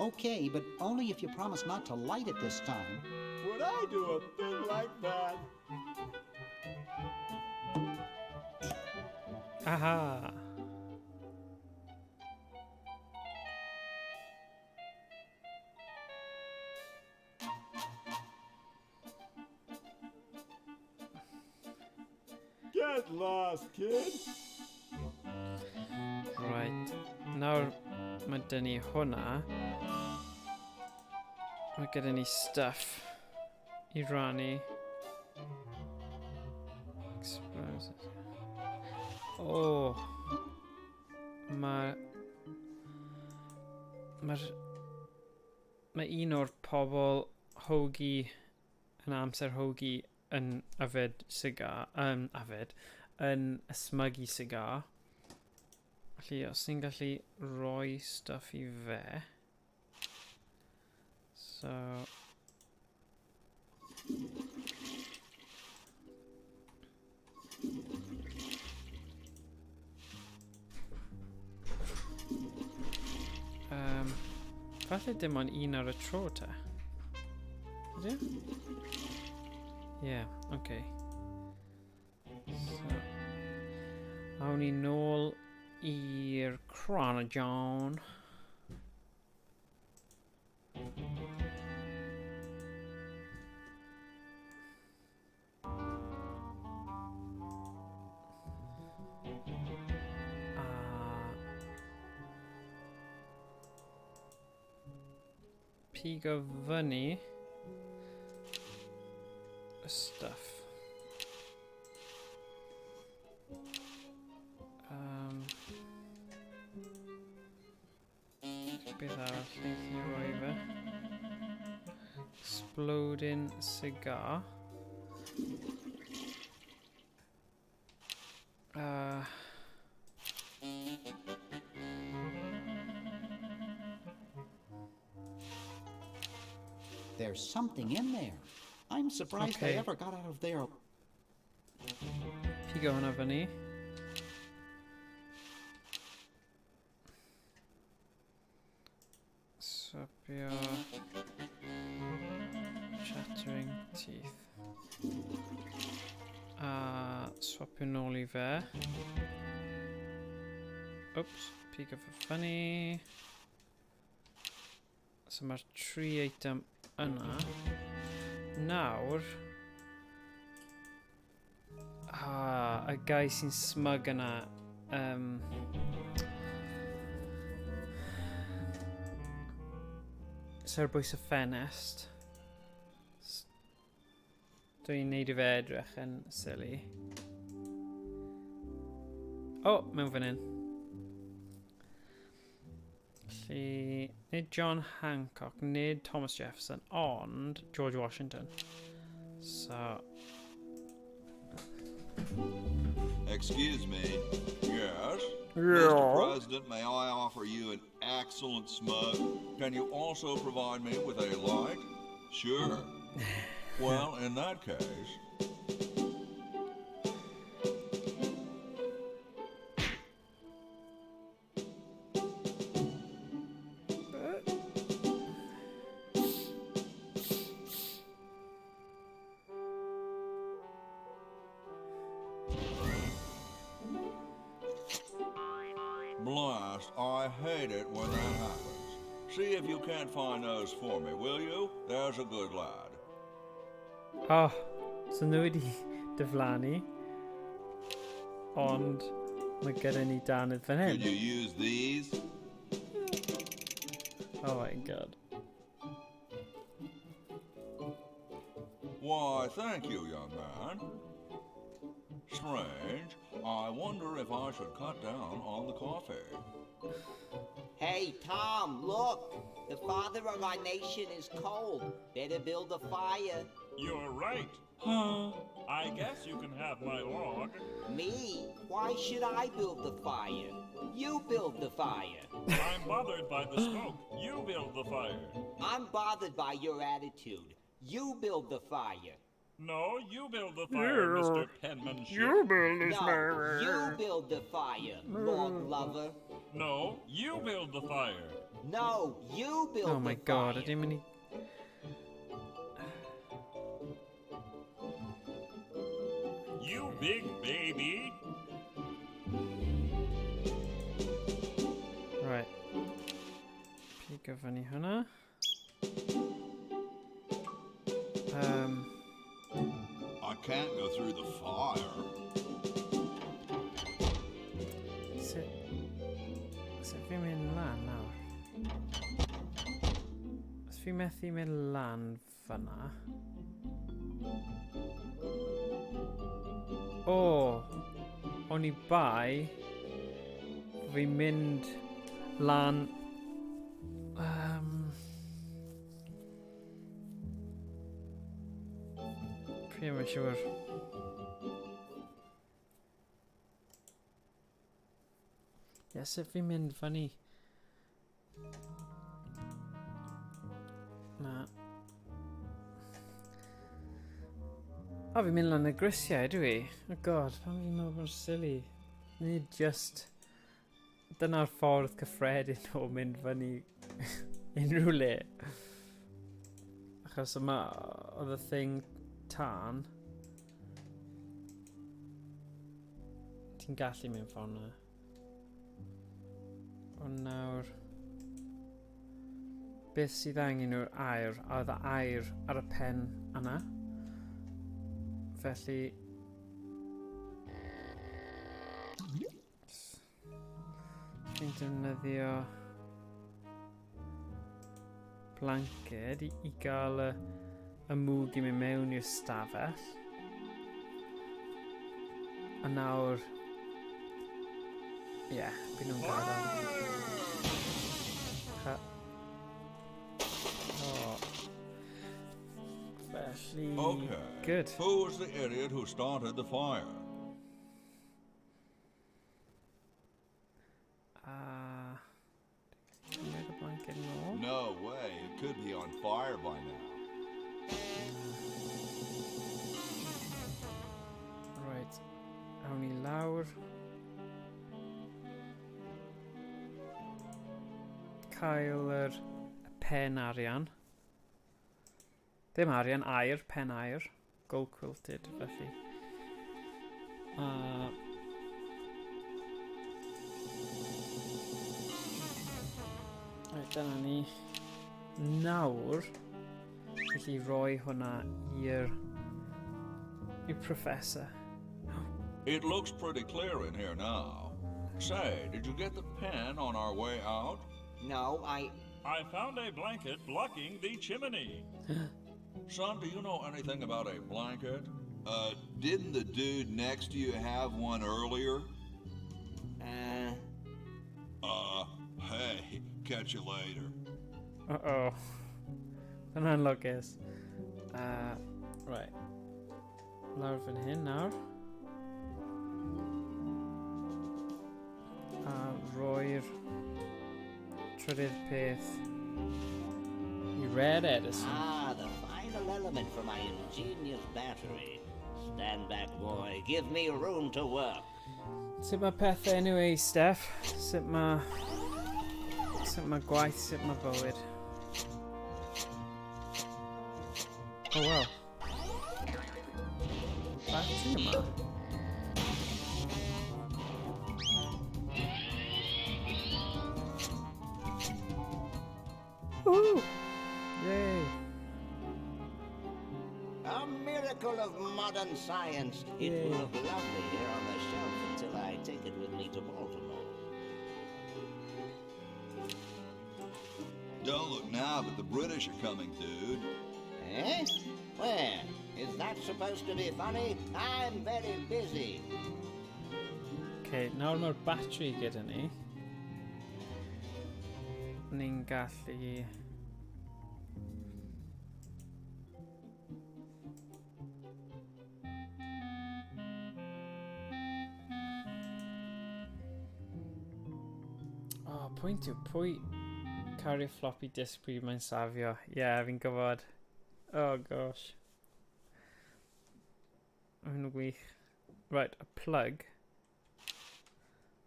Okay, but only if you promise not to light it this time. Would I do a thing like that? Aha! Get lost, kid. Right. Nawr mae dyn ni hwnna. Mae gyda ni stuff i rannu. Explosives. O. Oh. Mae... Mae'r... Mae un o'r pobl hogi yn amser hogi yn yfed cigar, yfed, yn ysmygu cigar. Felly, os ni'n gallu rhoi stuff i fe. So... Falle dim ond un ar y tro te. Ydy? Ie, yeah, oce. Okay. So, awn ni nôl i'r Chronojohn. A pigo fyny y stuff. Beth arall wnaeth ni roi fe? Exploding cigar. There's something in there. I'm surprised Okay. they ever got out of there. Pigo hwnna fyny. Swapio chattering teeth. A swapio nôl i fe. Oops, pigo fy fyny. So mae'r tri eitem yna. Nawr... Ah, y guy sy'n smug yna. So ar bwys y ffenest. Dwi'n neud i fe edrych yn silly. O, oh, mewn fan hyn. Felly, nid John Hancock, nid Thomas Jefferson, ond George Washington. So... Excuse me. Yes? Yeah. Mr. President, may I offer you an excellent smug? Can you also provide me with a light? Sure. Well, in that case... Blast, I hate it when that happens. See if you can't find those for me, will you? There's a good lad. Oh, so nhw wedi diflannu. Ond mae gyda ni danydd fan hyn. Could you use these? Oh my god. Why, thank you, young man. Strange. I wonder if I should cut down on the coffee. Hey, Tom, look! The father of our nation is cold. Better build a fire. You're right. Huh? I guess you can have my log. Me? Why should I build the fire? You build the fire. I'm bothered by the smoke. You build the fire. I'm bothered by your attitude. You build the fire. No, you build the fire, Yeah. Mr. Penmanship. You build this No, fire. you build the fire, log lover. No, you build the fire. No, you build Oh my the god, fire. I didn't even... You big baby. Right. Pigo fyny hwnna. I can't go through the fire. Sut fi'n mynd lan nawr? Os fi'n methu mynd lan fyna... O! O'n i bai... Fi'n mynd lan... Fi ddim yn siŵr. Ie, sut fi'n mynd fyny? Na. O, fi'n mynd lan y grisiau, ydw i? Oh god, pam fi'n meddwl bod yn silly? Nid just... Dyna'r ffordd cyffredin o mynd fyny unrhyw le. Achos yma, oedd y thing tân. Ti'n gallu mynd ffordd na. Ond nawr... Beth sydd angen yw'r aer, a oedd y aer ar y pen yna. Felly... Fi'n defnyddio blanced i gael y mwg i mynd mewn i'r stafell. A nawr... Ie, yeah, byd nhw'n gadael. Ha. Oh. Felly... Okay. Good. Who was the idiot who started the fire? Cymryd y blanced nôl. No way. It could be on fire by now. Right. Awn ni lawr. Cael yr pen arian. Ddim arian, aur, pen aur. Gold quilted, felly. Right, dyna ni. Nawr, felly roi hwnna i'r professor. It looks pretty clear in here now. Say, did you get the pen on our way out? No, I... I found a blanket blocking the chimney. Son, do you know anything about a blanket? Didn't the dude next to you have one earlier? Hey, catch you later. Uh-oh. Dyna'n lwcus. Right. Lawr fan hyn nawr. A roi'r trydydd peth i Red Edison. The final element for my ingenious battery. Stand back, boy. Give me room to work. Sut mae pethau anyway, Steph? Sut mae gwaith, sut mae bywyd? Oh, wow. Battery yma. Woohoo! Yay! A miracle of modern science. It Yay. will look lovely here on the shelf until I take it with me to Baltimore. Don't look now, but the British are coming, dude. Eh? Where? Is that supposed to be funny? I'm very busy. Okay, nawr mae'r battery gyda ni. Ni'n gallu... Oh, pwynt yw, pwy cario floppy disk pryd mae'n safio? Ie, yeah, fi'n gwybod. Oh gosh. Mae'n wych. Right, y plug.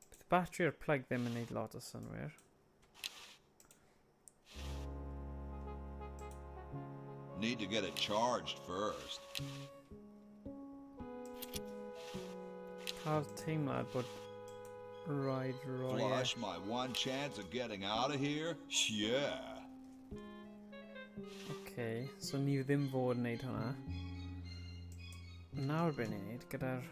Bydd y battery o'r plug ddim yn neud lot o synwyr. Need to get it charged first. Cael teimlad bod rhaid roi e. Flush my one chance of getting out of here? Yeah. Okay, so ni ddim fod yn neud hwnna. Nawr be ni'n neud gyda'r...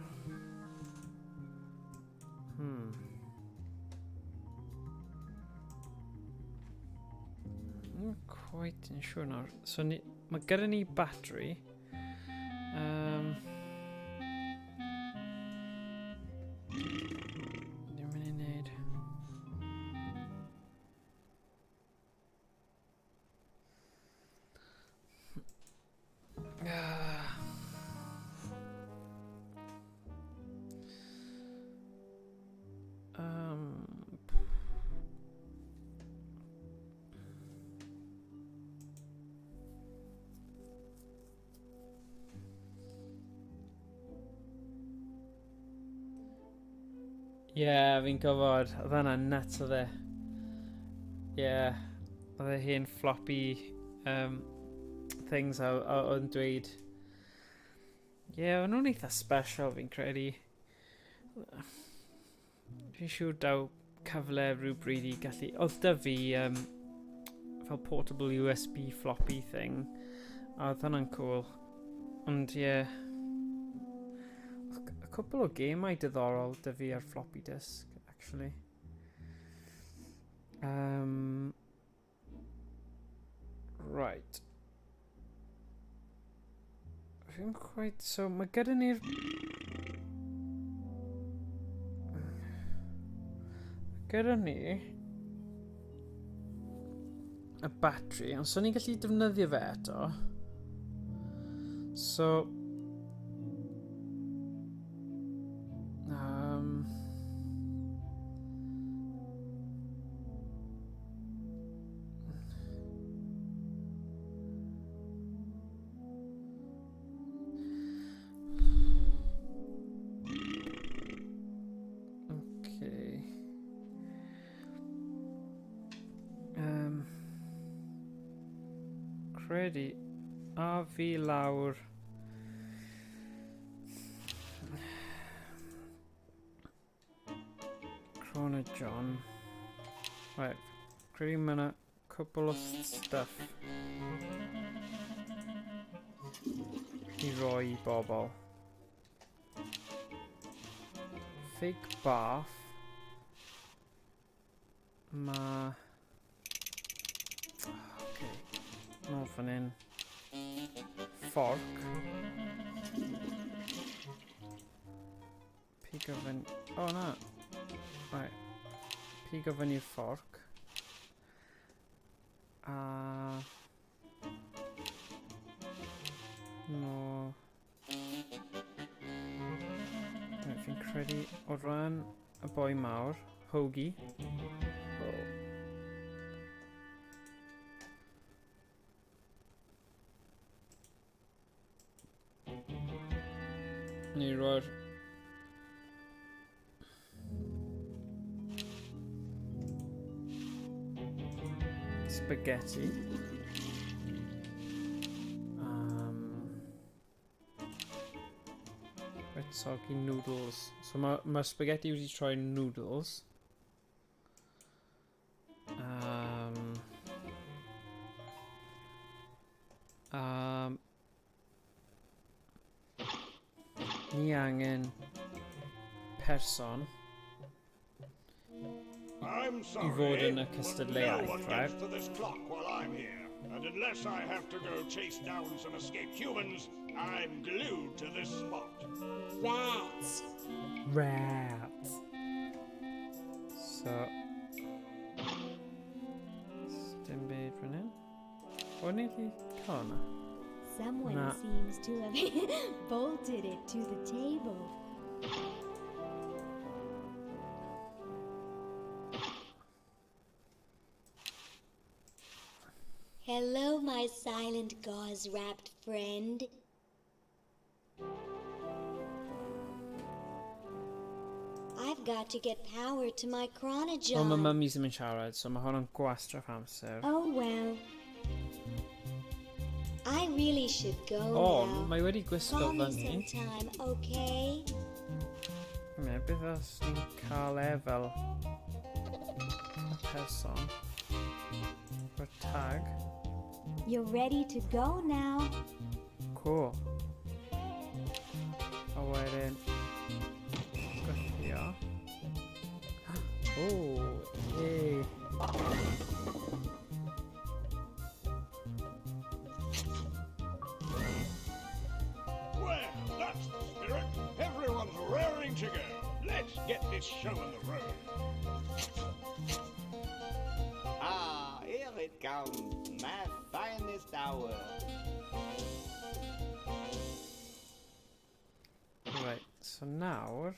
Not quite yn siŵr nawr. So ni, mae gyda ni battery. Ni'n mynd i wneud... Ie, yeah, fi'n gwybod. Oedd hwnna'n nuts oedd e. Ie. Yeah. Oedd e hen floppy things a oedd yn dweud. Ie, yeah, o'n nhw'n eitha special fi'n credu. Fi'n siŵr daw cyfle rhywbryd i gallu... Oedd da fi fel portable USB floppy thing. A oedd hwnna'n cool. Ond ie... Yeah, a cwpl o gemau diddorol da fi ar floppy disk, actually. Right. Fi'n quite... So, mae gyda ni'r... Gyda ni... Y battery, ond so ni'n gallu defnyddio fe eto. So... Okay. Credu a fi lawr. Chrono John. Right, credu mae yna cwpl o stuff i roi i bobl. Fake bath. Ma... Okay. Nôl fan hyn. Fork. Pigo fyny... O, na. Right. Pigo fyny'r fforc. A... No. Right, fi'n credu o ran y boi mawr, Hoagie. Oh. Ni roi'r spaghetti. Soggy noodles. So ma spaghetti wedi troi noodles. Ni angen person I'm i sorry, fod yn y but cystadleuaeth, no one right? gets to this clock while I'm here. And unless I have to go chase down some escaped humans, I'm glued to this spot. Rats. Rats. O'n i wedi cael hwnna? Someone Na. seems to have bolted it to the table. Hello, my silent gauze wrapped friend. I've got to get power to my Wel, mae chronojohn. mummies ddim yn siarad, so mae hwn yn gwastraff amser. Oh well. I really should go O, now. mae wedi gwisgo Call me fyny. sometime, okay? Ne, beth os ni'n cael e fel y person? O'r tag. You're ready to go now. Cool. A wedyn... Gwythio. O, yay. Well, that's the spirit. Everyone's raring to go. Let's get this show on the road. Ah, here it comes, my finest hour. Right, so nawr...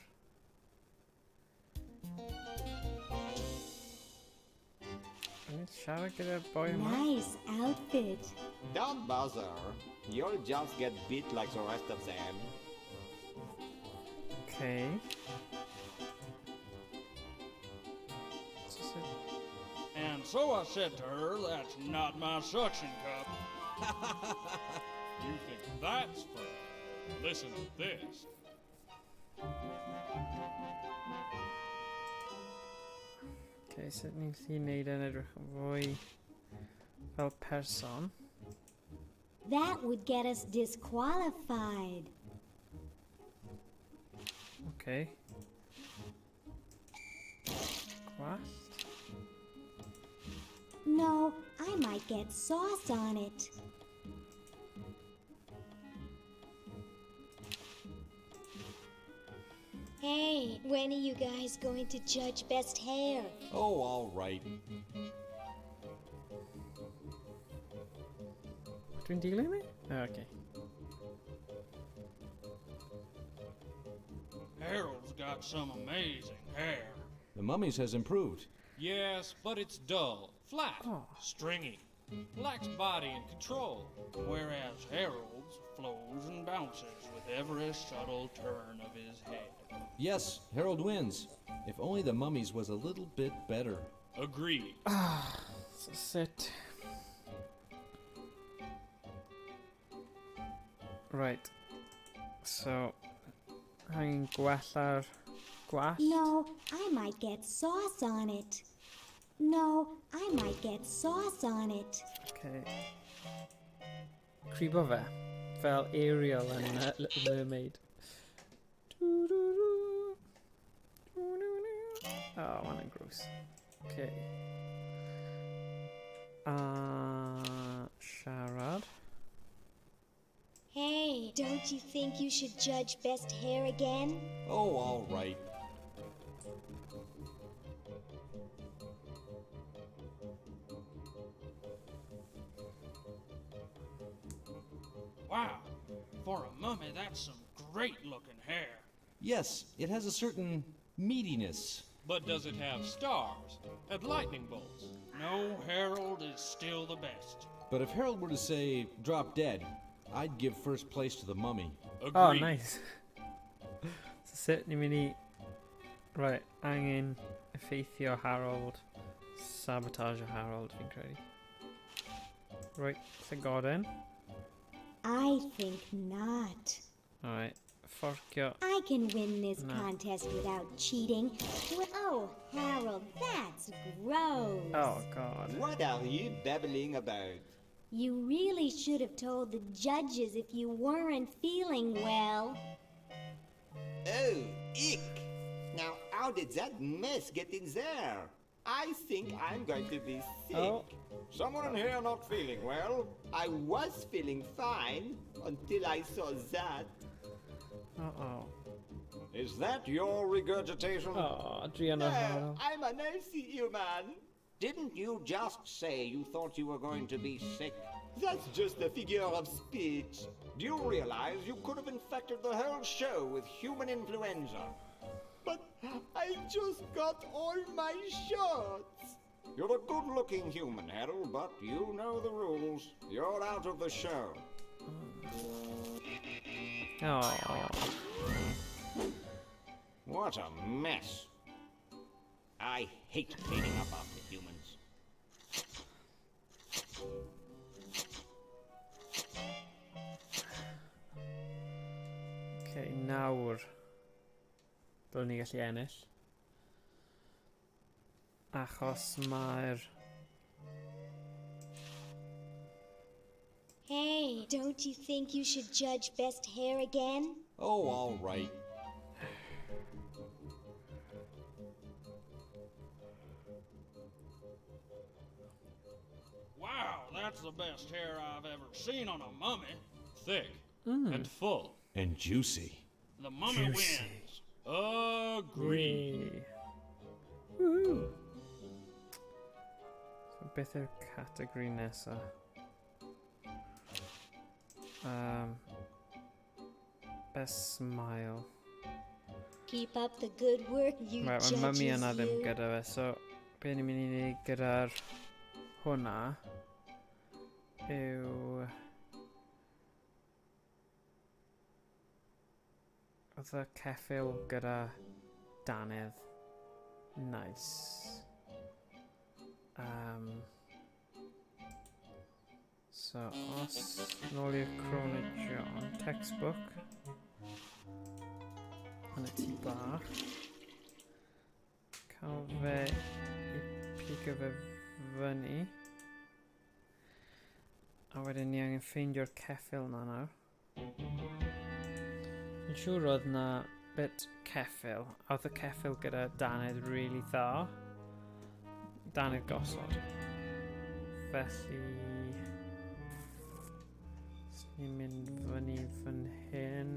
Ni'n siarad gyda'r boi yma. Nice outfit. Don't bother. You'll just get beat like the rest of them. Okay. So sut- And so I said to her, that's not my suction cup. You think that's funny? Listen to this. Okay, sut ni'n gallu neud yn edrych yn fwy fel person? That would get us disqualified. Okay. Gwallt? No, I might get sauce on it. Hey, when are you guys going to judge best hair? Oh, all right. Dwi'n dilyn ni? Oh, okay. Harold's got some amazing hair. The mummies has improved. Yes, but it's dull, flat, stringy, lacks body and control. Whereas Harold's flows and bounces with every subtle turn of his head. Yes, Harold wins. If only the mummies was a little bit better. Agreed. So sut... Right. So, angen gwella'r gwallt. No, I might get sauce on it. No, I might get sauce on it. Okay. Cribo fe. Fel Ariel yn Little Mermaid. Oh, ma' hwnna'n gross. Okay. A siarad. Hey, don't you think you should judge best hair again? Oh, all right. Wow, for a mummy, that's some great looking hair. Yes, it has a certain meatiness. But does it have stars and lightning bolts? No, Harold is still the best. But if Harold were to say, drop dead, I'd give first place to the mummy. Oh, nice. So sut ni'n mynd i... Right, angen effeithio Harold. Sabotage Harold, fi'n credu. Right, llygoden. I think not. Alright, fforcio. I can win this No. contest without cheating. Oh, Harold, that's gross. Oh, God. What are you babbling about? You really should have told the judges if you weren't feeling well. Oh, ick! Now, how did that mess get in there? I think I'm going to be sick. Oh. Someone in here not feeling well? I was feeling fine until I saw that. Uh-oh. Is that your regurgitation? Oh, Adriana No, Harold. I'm an healthy human. Didn't you just say you thought you were going to be sick? That's just a figure of speech. Do you realize you could have infected the whole show with human influenza? But I just got all my shots. You're a good looking human, Harold, but you know the rules. You're out of the show. Oh. What a mess. I hate cleaning up after humans. Okay, nawr. Byddwn ni gallu ennill. Achos mae'r... Hey, don't you think you should judge best hair again? Oh, all right. Wow, that's the best hair I've ever seen on a mummy. Thick and full. And juicy. The mummy Juicy. wins. Agree. Woohoo! So beth yw'r categori nesa? Best smile. Keep up the good work, you Right, judges. mae mummy yna ddim you. gyda fe, so be ni'n mynd i wneud gyda'r hwnna yw... Oedd y ceffyl gyda dannedd. Nice. So, os nôl i'r Crona John textbook yn y tŷ bach, cael fe i pigo fe fyny. A wedyn ni angen ffeindio'r ceffyl na nawr. Fi'n siŵr oedd na bit ceffyl. A oedd y ceffyl gyda dannedd really dda. Dannedd gosod. Felly... Os ni'n mynd fyny fan hyn...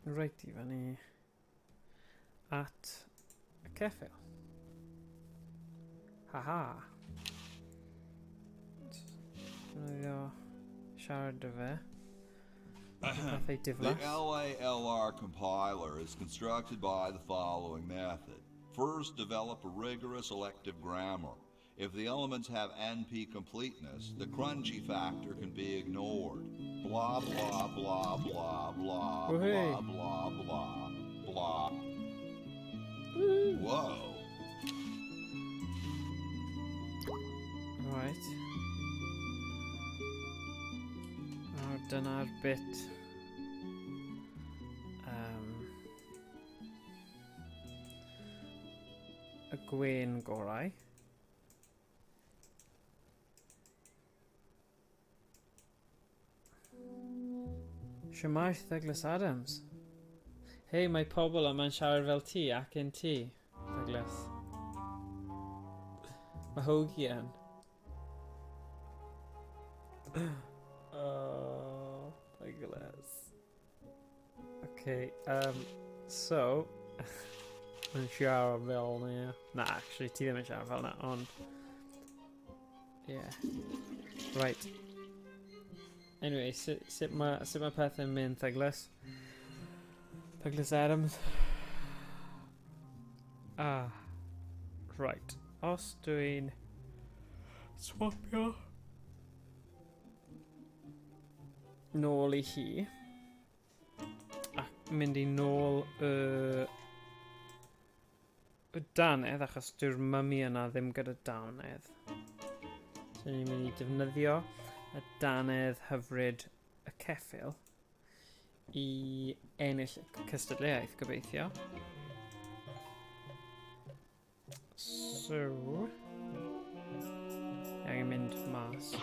Reit i fyny at y ceffyl. Haha. Defnyddio siarad â fe. Pethau The diflas. LALR compiler is constructed by the following method. First, develop a rigorous elective grammar. If the elements have NP completeness, the crunchy factor can be ignored. Blah, blah, blah, blah, blah, Woohoo. blah, blah, blah, blah. Whoa. Right. Nawr dyna'r bit. Y gwên gorau. Shwmae Douglas Adams. Hei, mae pobl yma'n siarad fel ti ac yn ti, Douglas. Mae Hoagie yn. Oh, Douglas. Okay, so... Mae'n siarad fel na. Na, actually, ti ddim yn siarad fel na, ond... Yeah. Right. Anyway, sut mae sut ma pethau'n mynd, Douglas? Douglas Adams. Ah. Right. Os dwi'n swapio nôl i hi ac mynd i nôl y dannedd, achos dyw'r mummy yna ddim gyda dannedd. So ni'n mynd i defnyddio y dannedd hyfryd y ceffyl i ennill y cystadleuaeth, gobeithio. So, ni angen mynd mas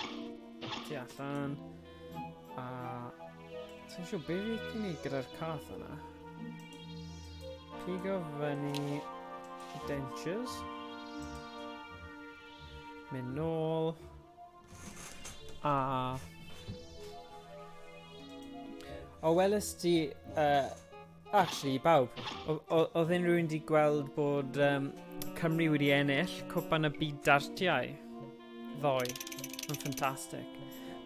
tu allan a Sa'n siŵr beth fi ti'n neud gyda'r cath yna. Pigo fyny dentures. Mynd nôl. A... O, welys ti Actually, bawb, oedd unrhyw un wedi gweld bod Cymru wedi ennill Cwpan y Byd Dartiau ddoe. Mae'n ffantastig.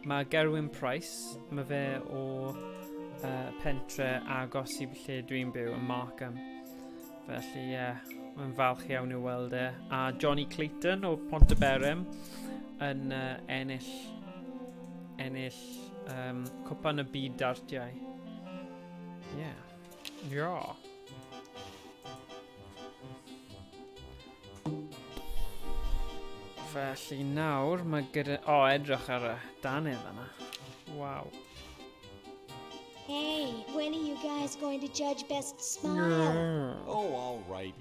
Mae Gerwyn Price, mae fe o pentre agos i lle dwi'n byw, yn Markham. Felly, ie, yeah, mae'n falch iawn i'w weld e. A Johnny Clayton o Pontyberem yn ennill Cwpan y Byd Dartiau. Yeah. Yeah. Felly nawr mae gyda... O, oh, edrych ar y dannedd yna. Waw. Hey, when are you guys going to judge best smile? Oh, all right.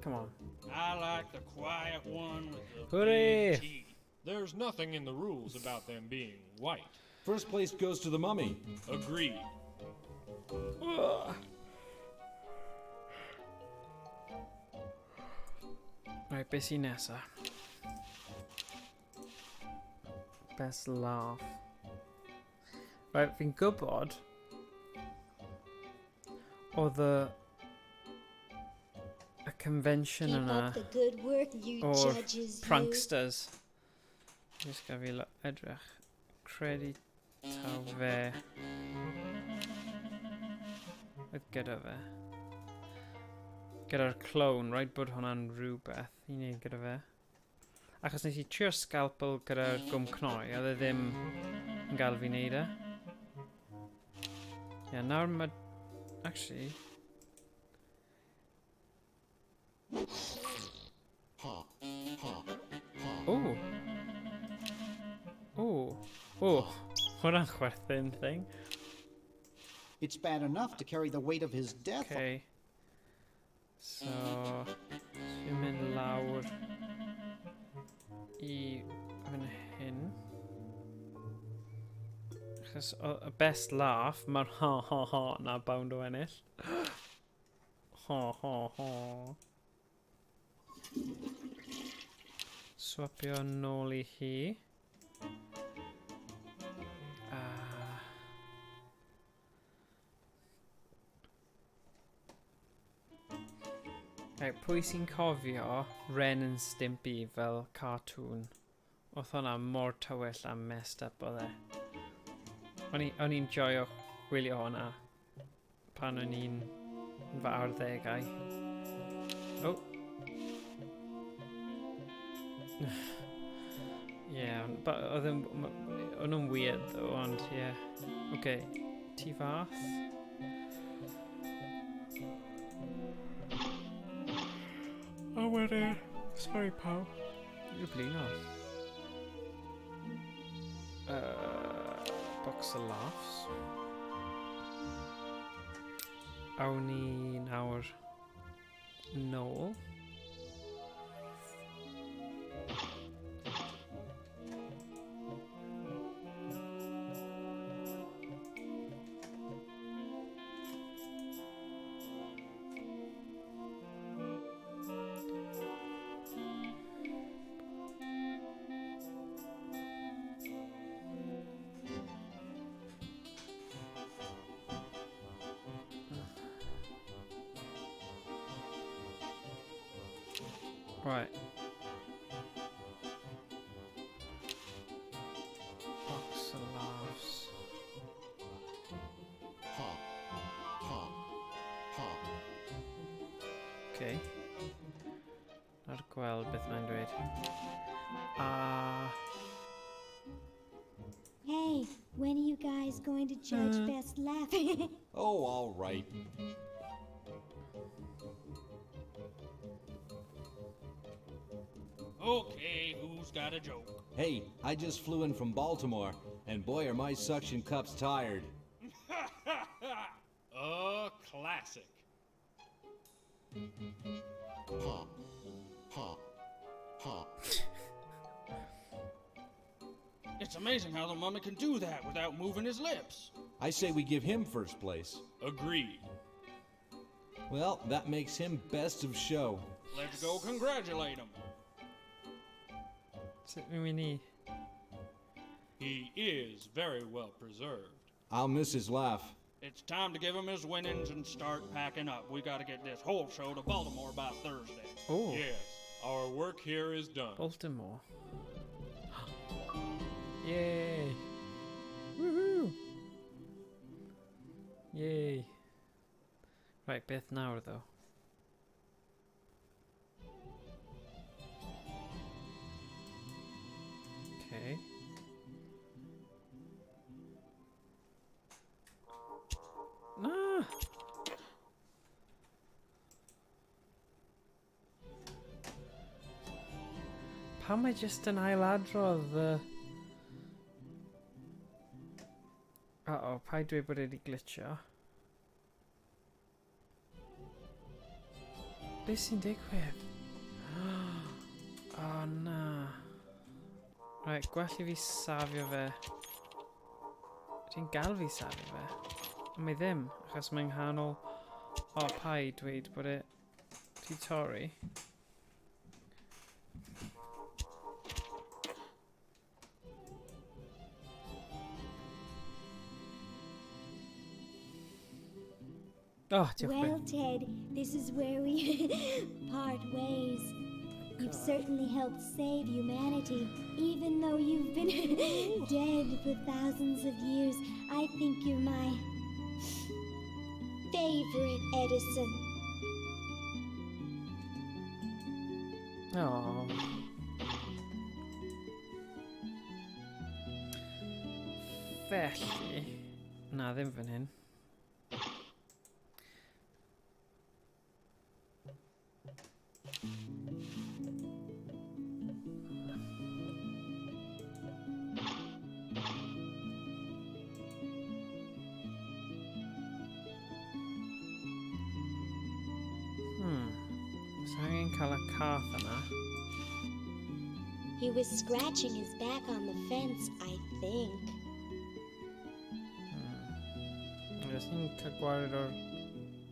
Come on. I like the quiet one with the Hooray! big teeth. There's nothing in the rules about them being white. First place goes to the mummy. Agreed. Ugh. Right, beth sy'n nesa? Best laugh. Right, fi'n gwybod oedd y convention Keep yna up the good work, you o'r judges, you. pranksters. Jyst gael fi edrych. Credu taw fe. Oedd gyda fe. Gyda'r clone, rhaid bod hwnna'n rhywbeth i wneud gyda fe. Achos nes i trio scalpel gyda'r gwm cnoi, oedd e ddim yn gael fi wneud e. Ie, yeah, nawr mae... Actually... O! O! O! Hwnna'n chwerthin thing. It's bad enough to carry the weight of his death. Okay. So, dwi'n mynd lawr i fan hyn. Achos y best laugh, mae'r ha ha ha na bound o ennill. Ha ha ha. Swapio nôl i hi. Right, pwy sy'n cofio Ren and Stimpy fel cartoon? Oedd hwnna mor tywyll a messed up oedd e. O'n i'n joio gwylio hwnna pan o'n i'n fy arddegau. Oh. Yeah, but oedd o'n nhw'n weird though, ond yeah. Okay, ti fath. Oh, wedyn. Sorry, pawb. Dwi'n blino. Box of laughs. Awn ni nawr nôl. Right. Box of laughs. Ha, ha, ha. Okay. Nawr gweld beth mae'n dweud. Hey, when are you guys going to judge best laugh? Oh, all right. Okay, who's got a joke? Hey, I just flew in from Baltimore, and boy are my suction cups tired. A classic. Ha, ha, ha. It's amazing how the mummy can do that without moving his lips. I say we give him first place. Agreed. Well, that makes him best of show. Let's go congratulate him. Sut fi'n mynd i? He is very well preserved. I'll miss his laugh. It's time to give him his winnings and start packing up. We gotta get this whole show to Baltimore by Thursday. Oh. Yes, our work here is done. Baltimore. Yay! Woohoo! Yay! Right, beth nawr ddo? Okay. Na! Pam mae jyst yn ailadrodd y... Uh-oh, paid dweud bod e wedi glitcho. Beth sy'n digwydd? Oh na. Right, gwell i fi safio fe. Ti'n gael fi safio fe? Ond mae ddim, achos mae'n nghanol... O, oh, paid dweud bod e... Ti torri. Oh, diolch Well, Ted, this is where we part ways. You've certainly helped save humanity. Even though you've been dead for thousands of years, I think you're my favorite Edison. Oh. Felly... Na, ddim fan hyn. So angen cael y cath yna. He was scratching his back on the fence, I think. Os ni'n cael gwared o'r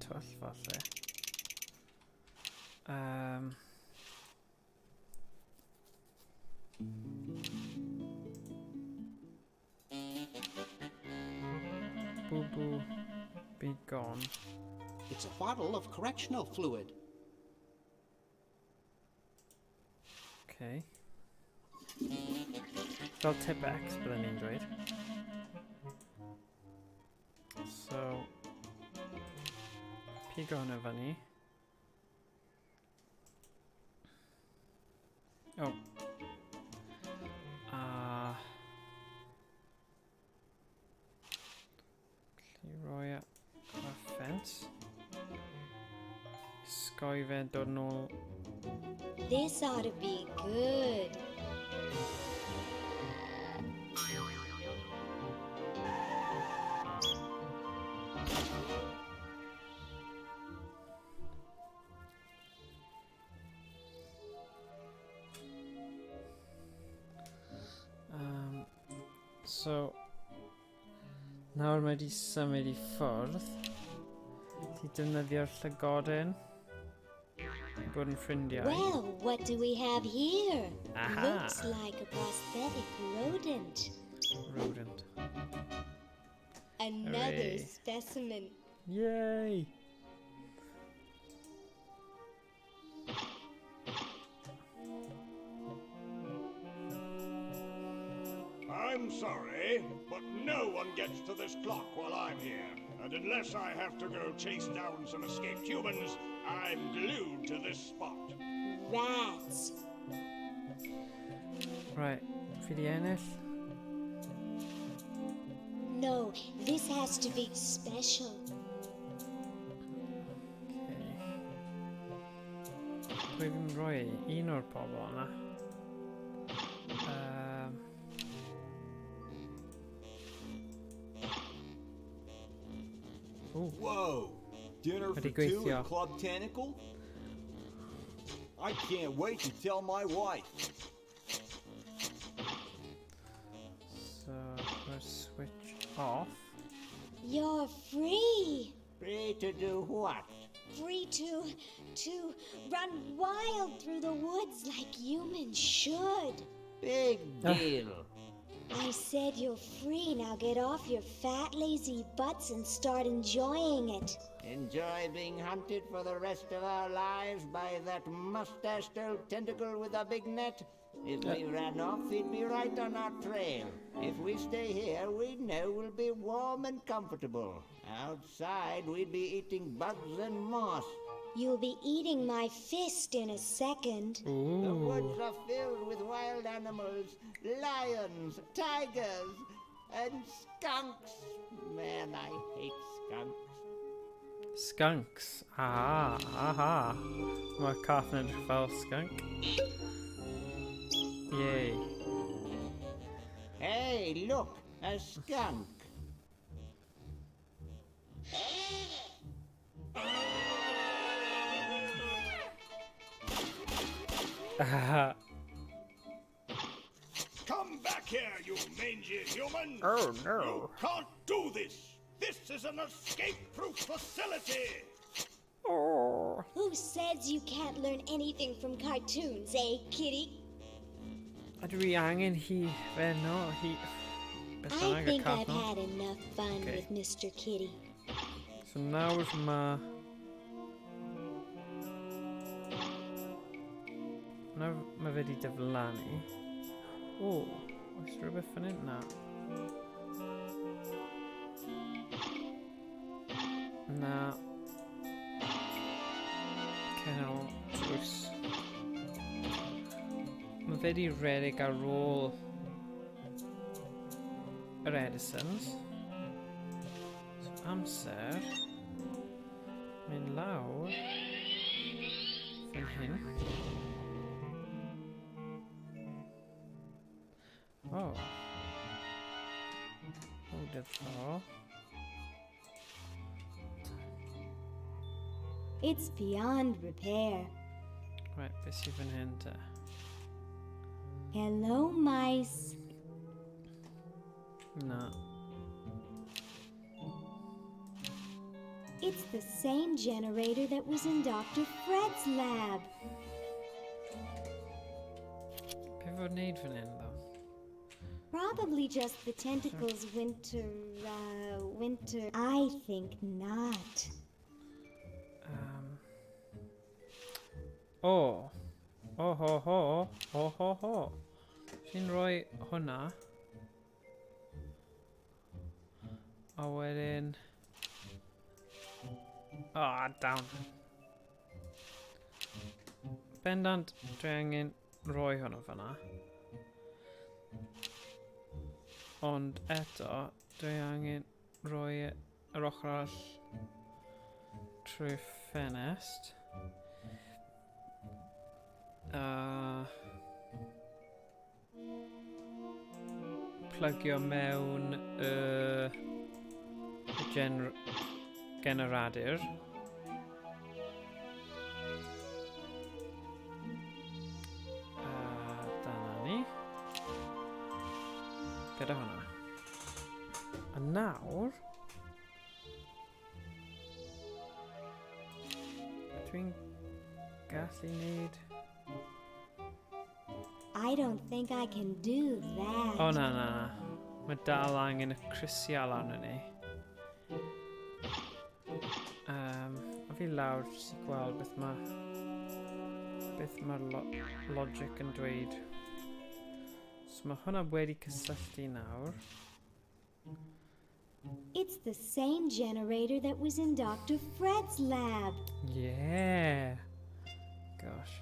twll falle. Boo boo, be gone. It's a bottle of correctional fluid. Okay. Fel Tipp-Ex, byddwn ni'n dweud. So, pigo hwnna fyny. Oh. A... Gallu roi e ar y ffens. Sgoi fe dod nôl. This ought to be good. So, nawr mae wedi symud i ffwrdd. Ti defnyddio'r llygodyn. Bod yn ffrindiau. Well, what do we have here? Aha. Looks like a prosthetic rodent. Rodent. Another Hooray. specimen. Yay! I'm sorry, but no one gets to this clock while I'm here. And unless I have to go chase down some escaped humans, I'm glued to this spot. Rats. Right, fi di ennill. No, this has to be special. Pwy fi'n rhoi un o'r pobl yna? Ooh. Whoa! Dinner for Wedi two gweithio. at Club Tentacle? I can't wait to tell my wife. So, let's switch off. You're free. Free to do what? Free to run wild through the woods like humans should. Big deal. I said you're free. Now get off your fat, lazy butts and start enjoying it. Enjoy being hunted for the rest of our lives by that mustached old tentacle with a big net? If we ran off, he'd be right on our trail. If we stay here, we know we'll be warm and comfortable. Outside, we'd be eating bugs and moss. You'll be eating my fist in a second. The woods are filled with wild animals, lions, tigers, and skunks. Man, I hate skunks. Skunks. Ah, aha. Mae cath yn edrych fel skunk. Yay. Hey, look, a skunk. Come back here, you mangy human! Oh, no. You can't do this! This is an escape-proof facility! Oh. Who says you can't learn anything from cartoons, eh, kitty? A dwi angen hi fe no, hi... Beth I bynnag y think cath I've no. had enough fun Okay. with Mr. Kitty. So nawr mae... Nawr mae fe wedi diflannu. O, oes rhywbeth fan hyn? Na. Na. Cenol drws. Mae fe wedi redeg ar ôl yr Edisons. So amser mynd lawr fan hyn. O. O, diddorol. It's beyond repair. Right, beth sydd fan hyn te? Hello, mice. Na. It's the same generator that was in Dr. Fred's lab. Be fod wneud fan hyn, ddo? Probably just the tentacles winter, winter. I think not. O. O ho ho. O ho ho. Fi'n rhoi hwnna. A wedyn... Ah, down. Bendant, dwi angen rhoi hwnna fyna. Ond eto, dwi angen rhoi yr ochr arall trwy ffenest. A plygio mewn y generadur. A dyna ni. Gyda hwnna. A nawr... Dwi'n gallu neud... I don't think I can do that. O na, na, na. Mae dal angen y crisial arno ni. A fi lawr jyst i gweld beth mae... Beth mae'r logic yn dweud. So mae hwnna wedi cysylltu nawr. It's the same generator that was in Dr. Fred's lab. Yeah. Gosh.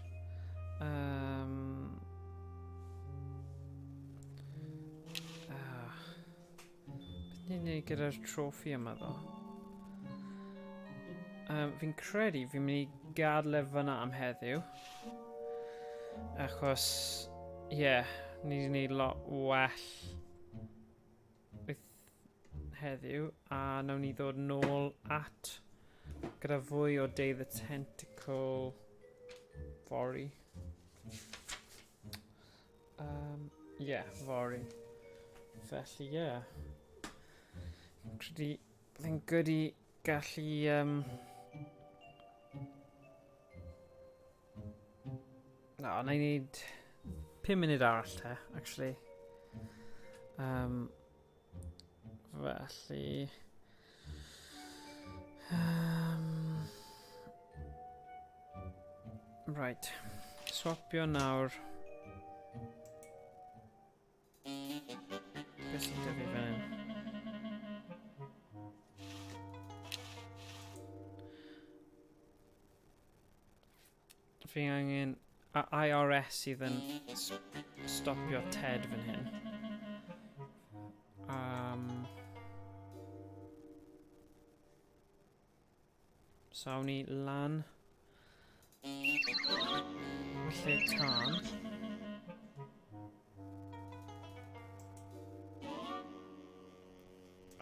Beth ni'n neud gyda'r troffi yma ddo? Fi'n credu fi'n mynd i gadael e fyna am heddiw. Achos, ie, yeah, ni wedi gwneud lot well with heddiw, a nawn ni ddod nôl at gyda fwy o Day the Tentacle fory. Yeah, fory. Felly, yeah. Credu bydd good i gallu... Na, na i wneud 5 munud arall te, actually. Felly... Right. Swapio nawr. Beth sy'n dyfu fan hyn? Fi angen IRS sydd yn stopio Ted fan hyn. So awn ni lan lle tân.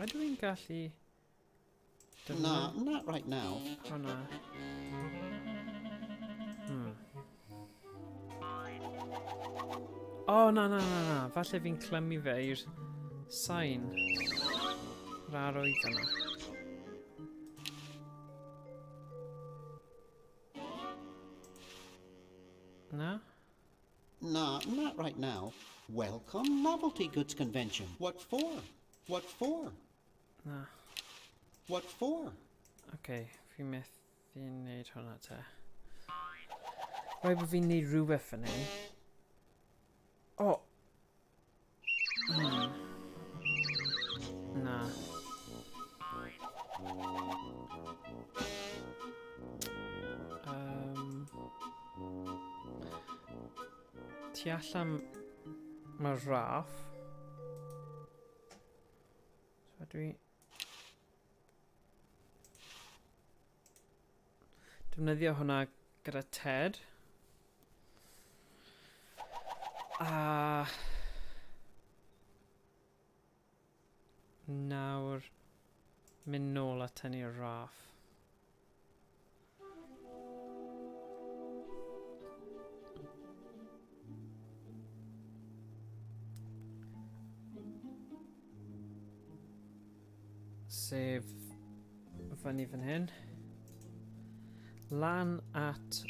Ydw i'n gallu... Nah, not right now. Hwnna. Oh, na, na, na, na. Falle fi'n clymu fe i'r sain. Yr arwydd yna. Na? Nah, not right now. Welcome Novelty Goods Convention. What for? What for? Na. What for? Okay, fi methu wneud hwnna te. Rhaid bod fi'n neud rhywbeth fan hyn. O! Na. Tu allan mae'r raff. So dwi... Defnyddio hwnna gyda Ted. A... Nawr... Mynd nôl a tynnu'r raff. Sef fyny fan hyn. Lan at...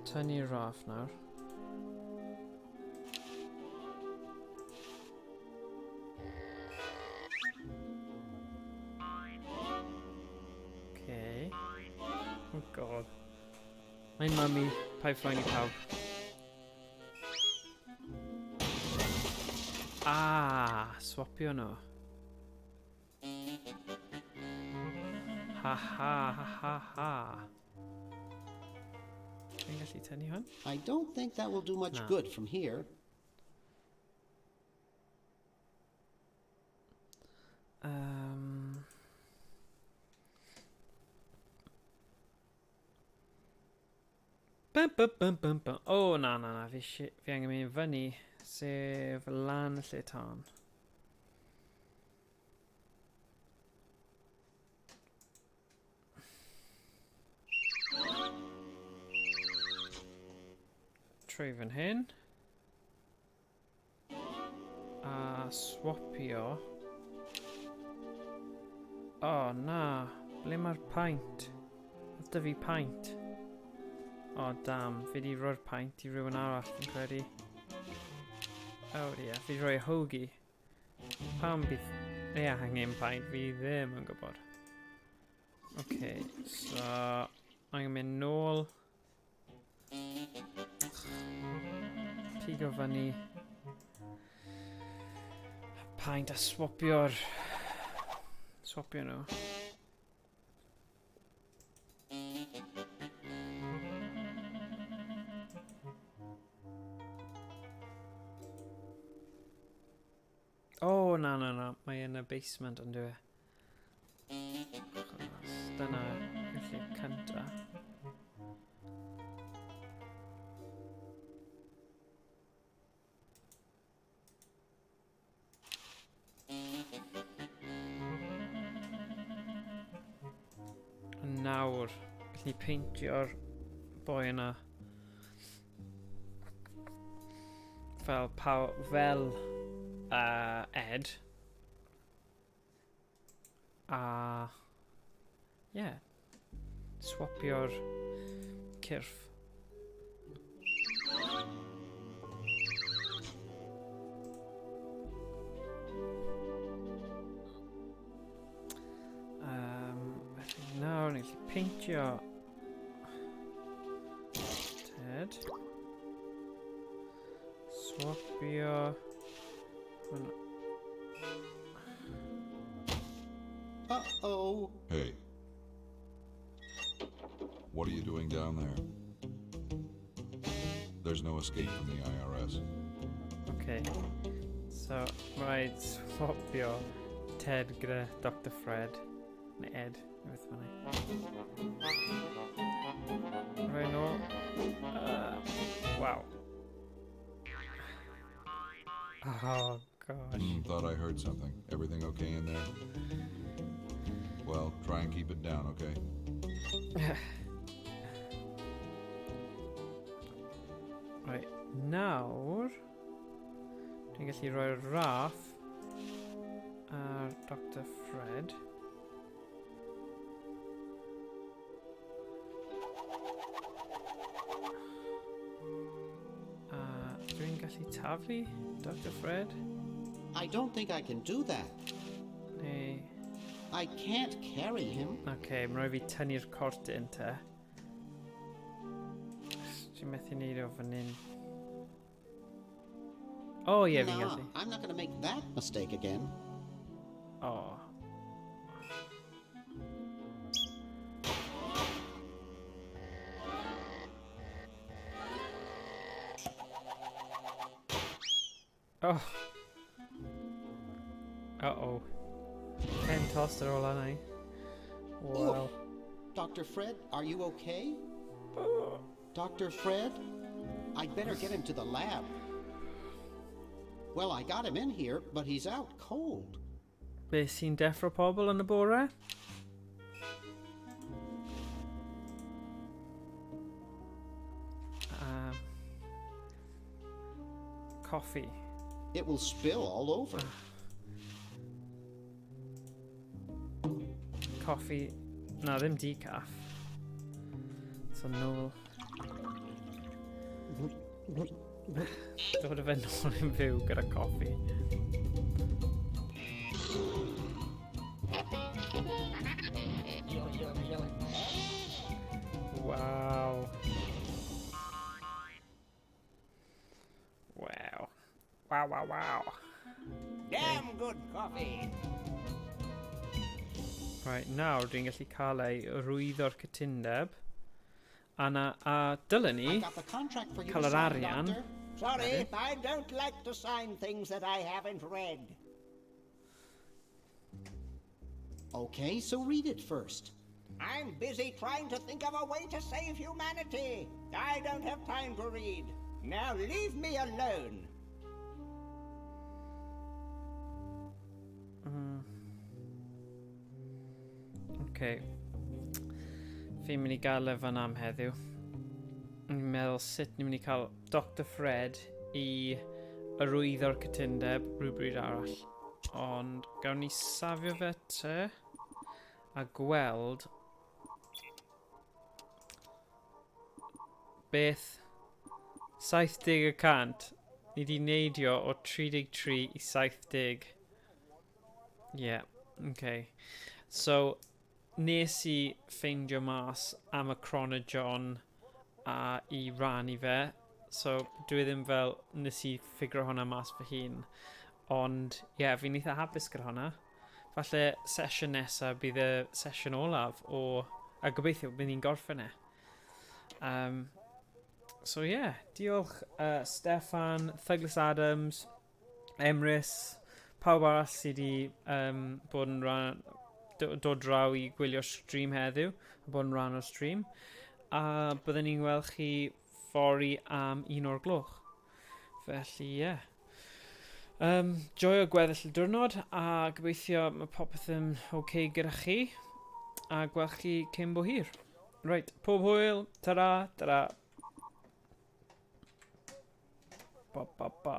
Tynnu'r raff nawr. Okay. Oh god. Mae'n mami, paid phoeni pawb. Ah, swapio nhw. Ha ha ha ha ha. Fi'n gallu tynnu hwn? I don't think that will do much Na. good from here. Bum, bum, bum, bum, bum. Oh, na, na, na. Fi angen mynd fyny, sef lan lle tân. Trwy fan hyn. A swapio. Oh, na. Ble mae'r paint? Oedd 'da fi paint. Oh, damn. Fi di roi'r paint i rhywun arall, fi'n credu. Oh, dear. Fi di rhoi hoagie. Pam bydd ei angen paint? Fi ddim yn gwybod. Okay, so... Angen mynd nôl. Pigo fyny. Paint a swapio'r... Swapio nhw. Oh, na, na, na. Mae yn y basement, ond dyw e. Achos dyna yw'r lle cynta. Nawr, gallwn ni peintio'r boi yna fel Ed. A... Yeah. Swapio'r cyrff. Felly nawr ni'n gallu peintio Ted. Swapio hwnna. Uh-oh. Hey. What are you doing down there? There's no escape from the IRS. Okay. So, rhaid swapio Ted gyda Dr Fred. Neu Ed, neu beth bynnag. Rhoi nôl. Wow. Oh, gosh. Thought I heard something. Everything okay in there? Well, try and keep it down, okay? Right, nawr... Dwi'n gallu rhoi'r raff ar Dr Fred. A dwi'n gallu taflu Dr Fred? I don't think I can do that. Neu... I can't carry him. OK, mae'n rhaid fi tynnu'r cortyn te. Dwi'n methu neud o fan hyn. O, ie, fi'n Nah, gallu. I'm not going to make that mistake again. O. Oh. Uh-oh. Pen tost ar ôl hynny. Wow. Dr. Fred, are you okay? Dr. Fred? I'd better get him to the lab. Well, I got him in here, but he's out cold. Be sy'n deffro pobl yn y bore? Coffee. It will spill all over. Coffee. Na, ddim decaf. So nôl. Dod o fe nôl yn fyw gyda coffi. Wow. Wow. Wow, wow, wow. Damn good coffee. Right, nawr dwi'n gallu cael ei rwyddo'r cytundeb. A, na, a dylen ni I got the contract for you cael to yr sign, arian. Doctor. Sorry, I don't like to sign things that I haven't read. Okay, so read it first. I'm busy trying to think of a way to save humanity. I don't have time to read. Now leave me alone. Okay. Fi'n mynd i gael e fan am heddiw. Fi'n meddwl sut ni'n mynd i cael Dr Fred i arwyddo'r cytundeb rhywbryd arall. Ond gawn ni safio fe te a gweld beth 70% ni di neidio o 33 i 70. Yeah, okay. So, nes i ffeindio mas am y Chronojohn a i rannu fe. So, dwi ddim fel nes i ffigro hwnna mas fy hun. Ond, ie, yeah, fi'n eitha hapus gyda hwnna. Falle sesiwn nesaf bydd y sesiwn olaf o... A gobeithio bydd ni'n gorffen e. So, ie, yeah, diolch Steffan, Douglas Adams, Emrys, pawb arall sydd wedi bod yn rhan, dod draw i gwylio stream heddiw, a bod yn rhan o'r stream. A byddwn ni'n gweld chi fory am 1 o'r gloch. Felly, ie. Yeah. Joio gweddill y diwrnod, a gobeithio mae popeth yn okay gyda chi, a gweld chi cyn bo hir. Reit, pob hwyl, ta-ra, ta-ra. Ba, ba, ba.